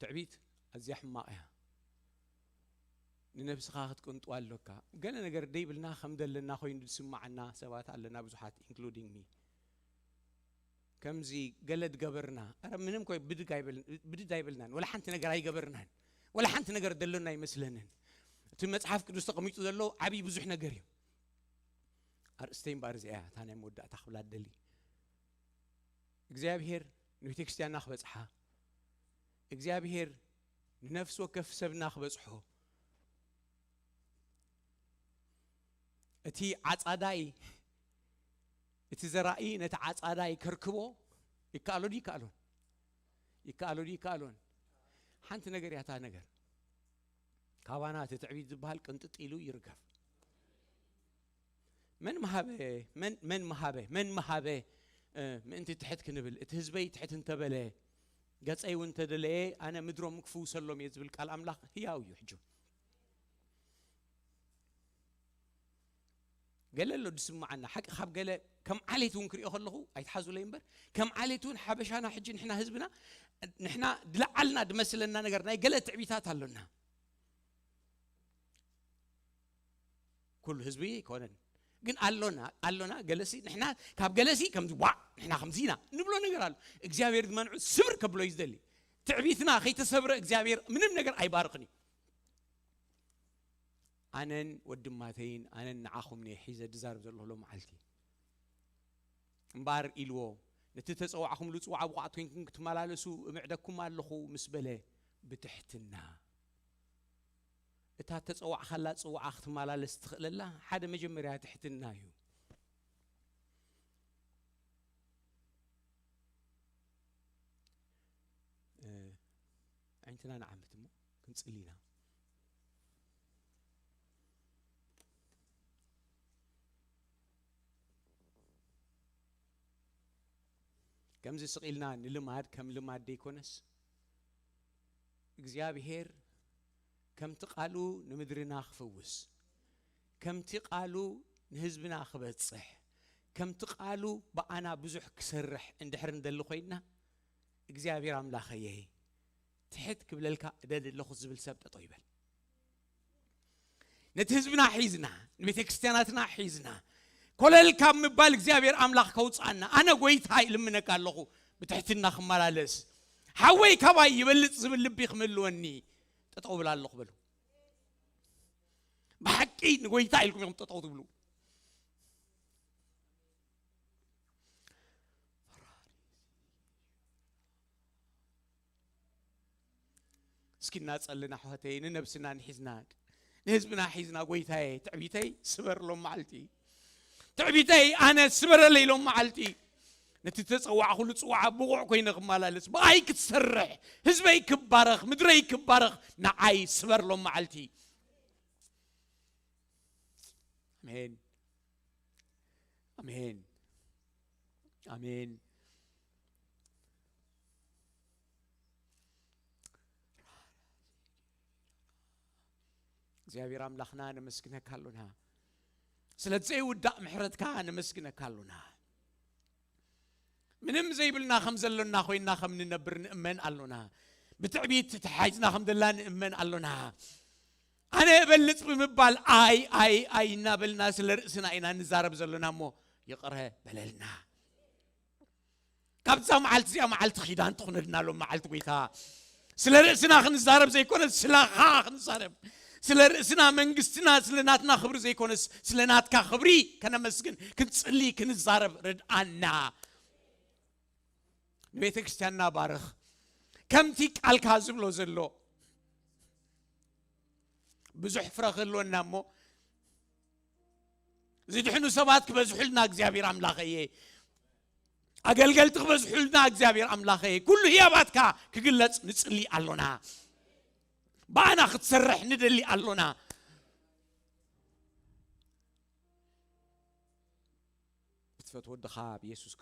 ትዕቢት ኣዝያ ሕማቕ እያ። ንነብስኻ ክትቅንጥዋ ኣሎካ። ገለ ነገር ደይብልና ከም ዘለና ኮይኑ ዝስማዓና ሰባት ኣለና፣ ብዙሓት፣ including me። ከምዚ ገለ ዝገበርና፣ ኧረ ምንም ኮይ ብድግ ኣይበል-፣ ብድድ ኣይበልናን፣ ወላ ሓንቲ ነገር ኣይገበርናን፣ ወላ ሓንቲ ነገር ደሎና ኣይመስለንን። እቲ መጽሓፍ ቅዱስ ተቐሚጡ ዘሎ ዓብዪ ብዙሕ ነገር እዩ። ኣርእስተይ እምበኣር እዚኣ እያ፣ እታ ናይ መወዳእታ ክብላ ደሊ። እግዚኣብሔር ንቤተ ክርስቲያንና ክበጽሓ፣ እግዚኣብሔር ንነፍሲ ወከፍ ሰብና ክበጽሖ፣ እቲ ዓጻዳይ፣ እቲ ዘራኢ ነቲ ዓጻዳይ ከርክቦ ይከኣሎ ድዩ ይከኣሎን? ይከኣሎ ድዩ ይከኣሎን? ሓንቲ ነገር እያ እታ ነገር። ካባና እቲ ትዕቢት ዝበሃል ቅንጥጥ ኢሉ ይርገፍ። መን መሃበ፣ መን፣ መን መሃበ፣ መን መሃበ፣ እ፣ ምእንቲ ትሕት ክንብል፣ እቲ ህዝበይ ትሕት እንተበለ፣ ገጸይ እውን እንተደለየ፣ ኣነ ምድሮም ክፍውሰሎም እየ ዝብል ቃል ኣምላኽ ህያው እዩ። ሕጂ ገለ ኣሎ ዝስምዓና፣ ሓቂ ካብ ገለ ከም ዓሌት እውን ክሪኦ ከለኹ ኣይትሓዙለይ እምበር፣ ከም ዓሌት እውን ሓበሻና፣ ሕጂ ንሕና ህዝብና፣ ንሕና ዝለዓልና ዝመስለና ነገር ናይ ገለ ትዕቢታት ኣሎና። ኩሉ ህዝቢ ኣይኮነን ግን ኣሎና፣ ኣሎና። ገለሲ ንሕና ካብ ገለሲ ከምዚ ዋዕ፣ ንሕና ከምዚ ኢና ንብሎ ነገር ኣሎ። እግዚኣብሔር ዝመንዑ ስብር ከብሎ እዩ ዝደሊ። ትዕቢትና ከይተሰብረ እግዚኣብሔር ምንም ነገር ኣይባርኽን እዩ። ኣነን ወድማተይን ኣነን ንዓኹም እየ ሒዘ ድዛረብ ዘለኹ ሎም መዓልቲ። እምበኣር ኢልዎ፣ ነቲ ተጸዋዕኹምሉ ጽዋዓ ብቑዓት ኮይንኩም ክትመላለሱ እምዕደኩም ኣለኹ ምስ በለ፣ ብትሕትና። እታ ተጸዋዕኻላ ጽዋዓ ክትመላለስ ትኽእለላ ሓደ መጀመርያ ትሕትና እዩ። እ፣ ኣዒንትና ንዓምት እሞ ክንጽሊ ኢና። ከምዚ ስቕ ኢልና ንልማድ ከም ልማድ ደይኮነስ፣ እግዚኣብሔር ከምቲ ቃሉ ንምድርና ክፍውስ፣ ከምቲ ቃሉ ንህዝብና ክበጽሕ፣ ከምቲ ቃሉ ብኣና ብዙሕ ክሰርሕ እንድሕር እንደሊ ኮይንና፣ እግዚኣብሔር ኣምላኸየ፣ ትሕት ክብለልካ እደሊ ኣለኹ ዝብል ሰብ ጠጠው ይበል። ነቲ ህዝብና ሒዝና፣ ንቤተ ክርስቲያናትና ሒዝና፣ ኮለል ካብ ምባል እግዚኣብሔር ኣምላኽ ከውፅኣና፣ ኣነ ጎይታ ይልምነካ ኣለኹ፣ ብትሕትና ክመላለስ፣ ሓወይ ካባይ ይበልጽ ዝብል ልቢ ክምህልወኒ፣ ጠጠው እብል ኣለኹ በሉ። ብሓቂ ንጎይታ ኢልኩም ኢኹም ጠጠው ትብሉ። እስኪ እናጸልን ኣሕዋተይ፣ ንነብስና ንሒዝና፣ ንህዝብና ሒዝና፣ ጎይታየ፣ ትዕቢተይ ስበር ሎም መዓልቲ። ትዕቢተይ ኣነ ስበረለይ ሎም መዓልቲ። ነቲ ተጸዋዕኩሉ ጽዋዓ ብቑዕ ኮይነ ክመላለስ፣ ብኣይ ክትሰርሕ፣ ህዝበይ ክባረኽ፣ ምድረይ ክባረኽ፣ ንዓይ ስበር ሎም መዓልቲ። ኣሜን። ኣሜን። ኣሜን። እግዚኣብሔር ኣምላኽና ነመስግነካ ኣሎና። ስለ ዘይውዳእ ምሕረትካ ነመስግነካ ኣሎና። ምንም ዘይብልና ከም ዘሎና ኮይንና ከም ንነብር ንእመን ኣሎና። ብትዕቢት ተታሒዝና ከም ዘላ ንእመን ኣሎና። ኣነ እበልጽ ብምባል ኣይ፣ ኣይ፣ ኣይ እናበልና ስለ ርእስና ኢና ንዛረብ ዘሎና እሞ ይቕረ በለልና። ካብዛ መዓልቲ እዚኣ መዓልቲ ኪዳን ትኹነልና ሎም መዓልቲ ጎይታ። ስለ ርእስና ክንዛረብ ዘይኮነስ ስለኻ ክንዛረብ። ስለ ርእስና መንግስትና ስለ ናትና ክብሪ ዘይኮነስ ስለ ናትካ ክብሪ ከነመስግን ክንጽሊ ክንዛረብ ርድኣና። ንቤተ ክርስቲያንና ባርኽ። ከምቲ ቃልካ ዝብሎ ዘሎ ብዙሕ ፍረ ክህልወና እሞ ዝድሕኑ ሰባት ክበዝሑልና እግዚኣብሔር ኣምላኸየ። ኣገልገልቲ ክበዝሑልና እግዚኣብሔር ኣምላኸየ። ኩሉ ህያባትካ ክግለጽ ንጽሊ ኣሎና። ብኣና ክትሰርሕ ንደሊ ኣሎና። ብትፈት ወድኻ ብየሱስ ክርስቶስ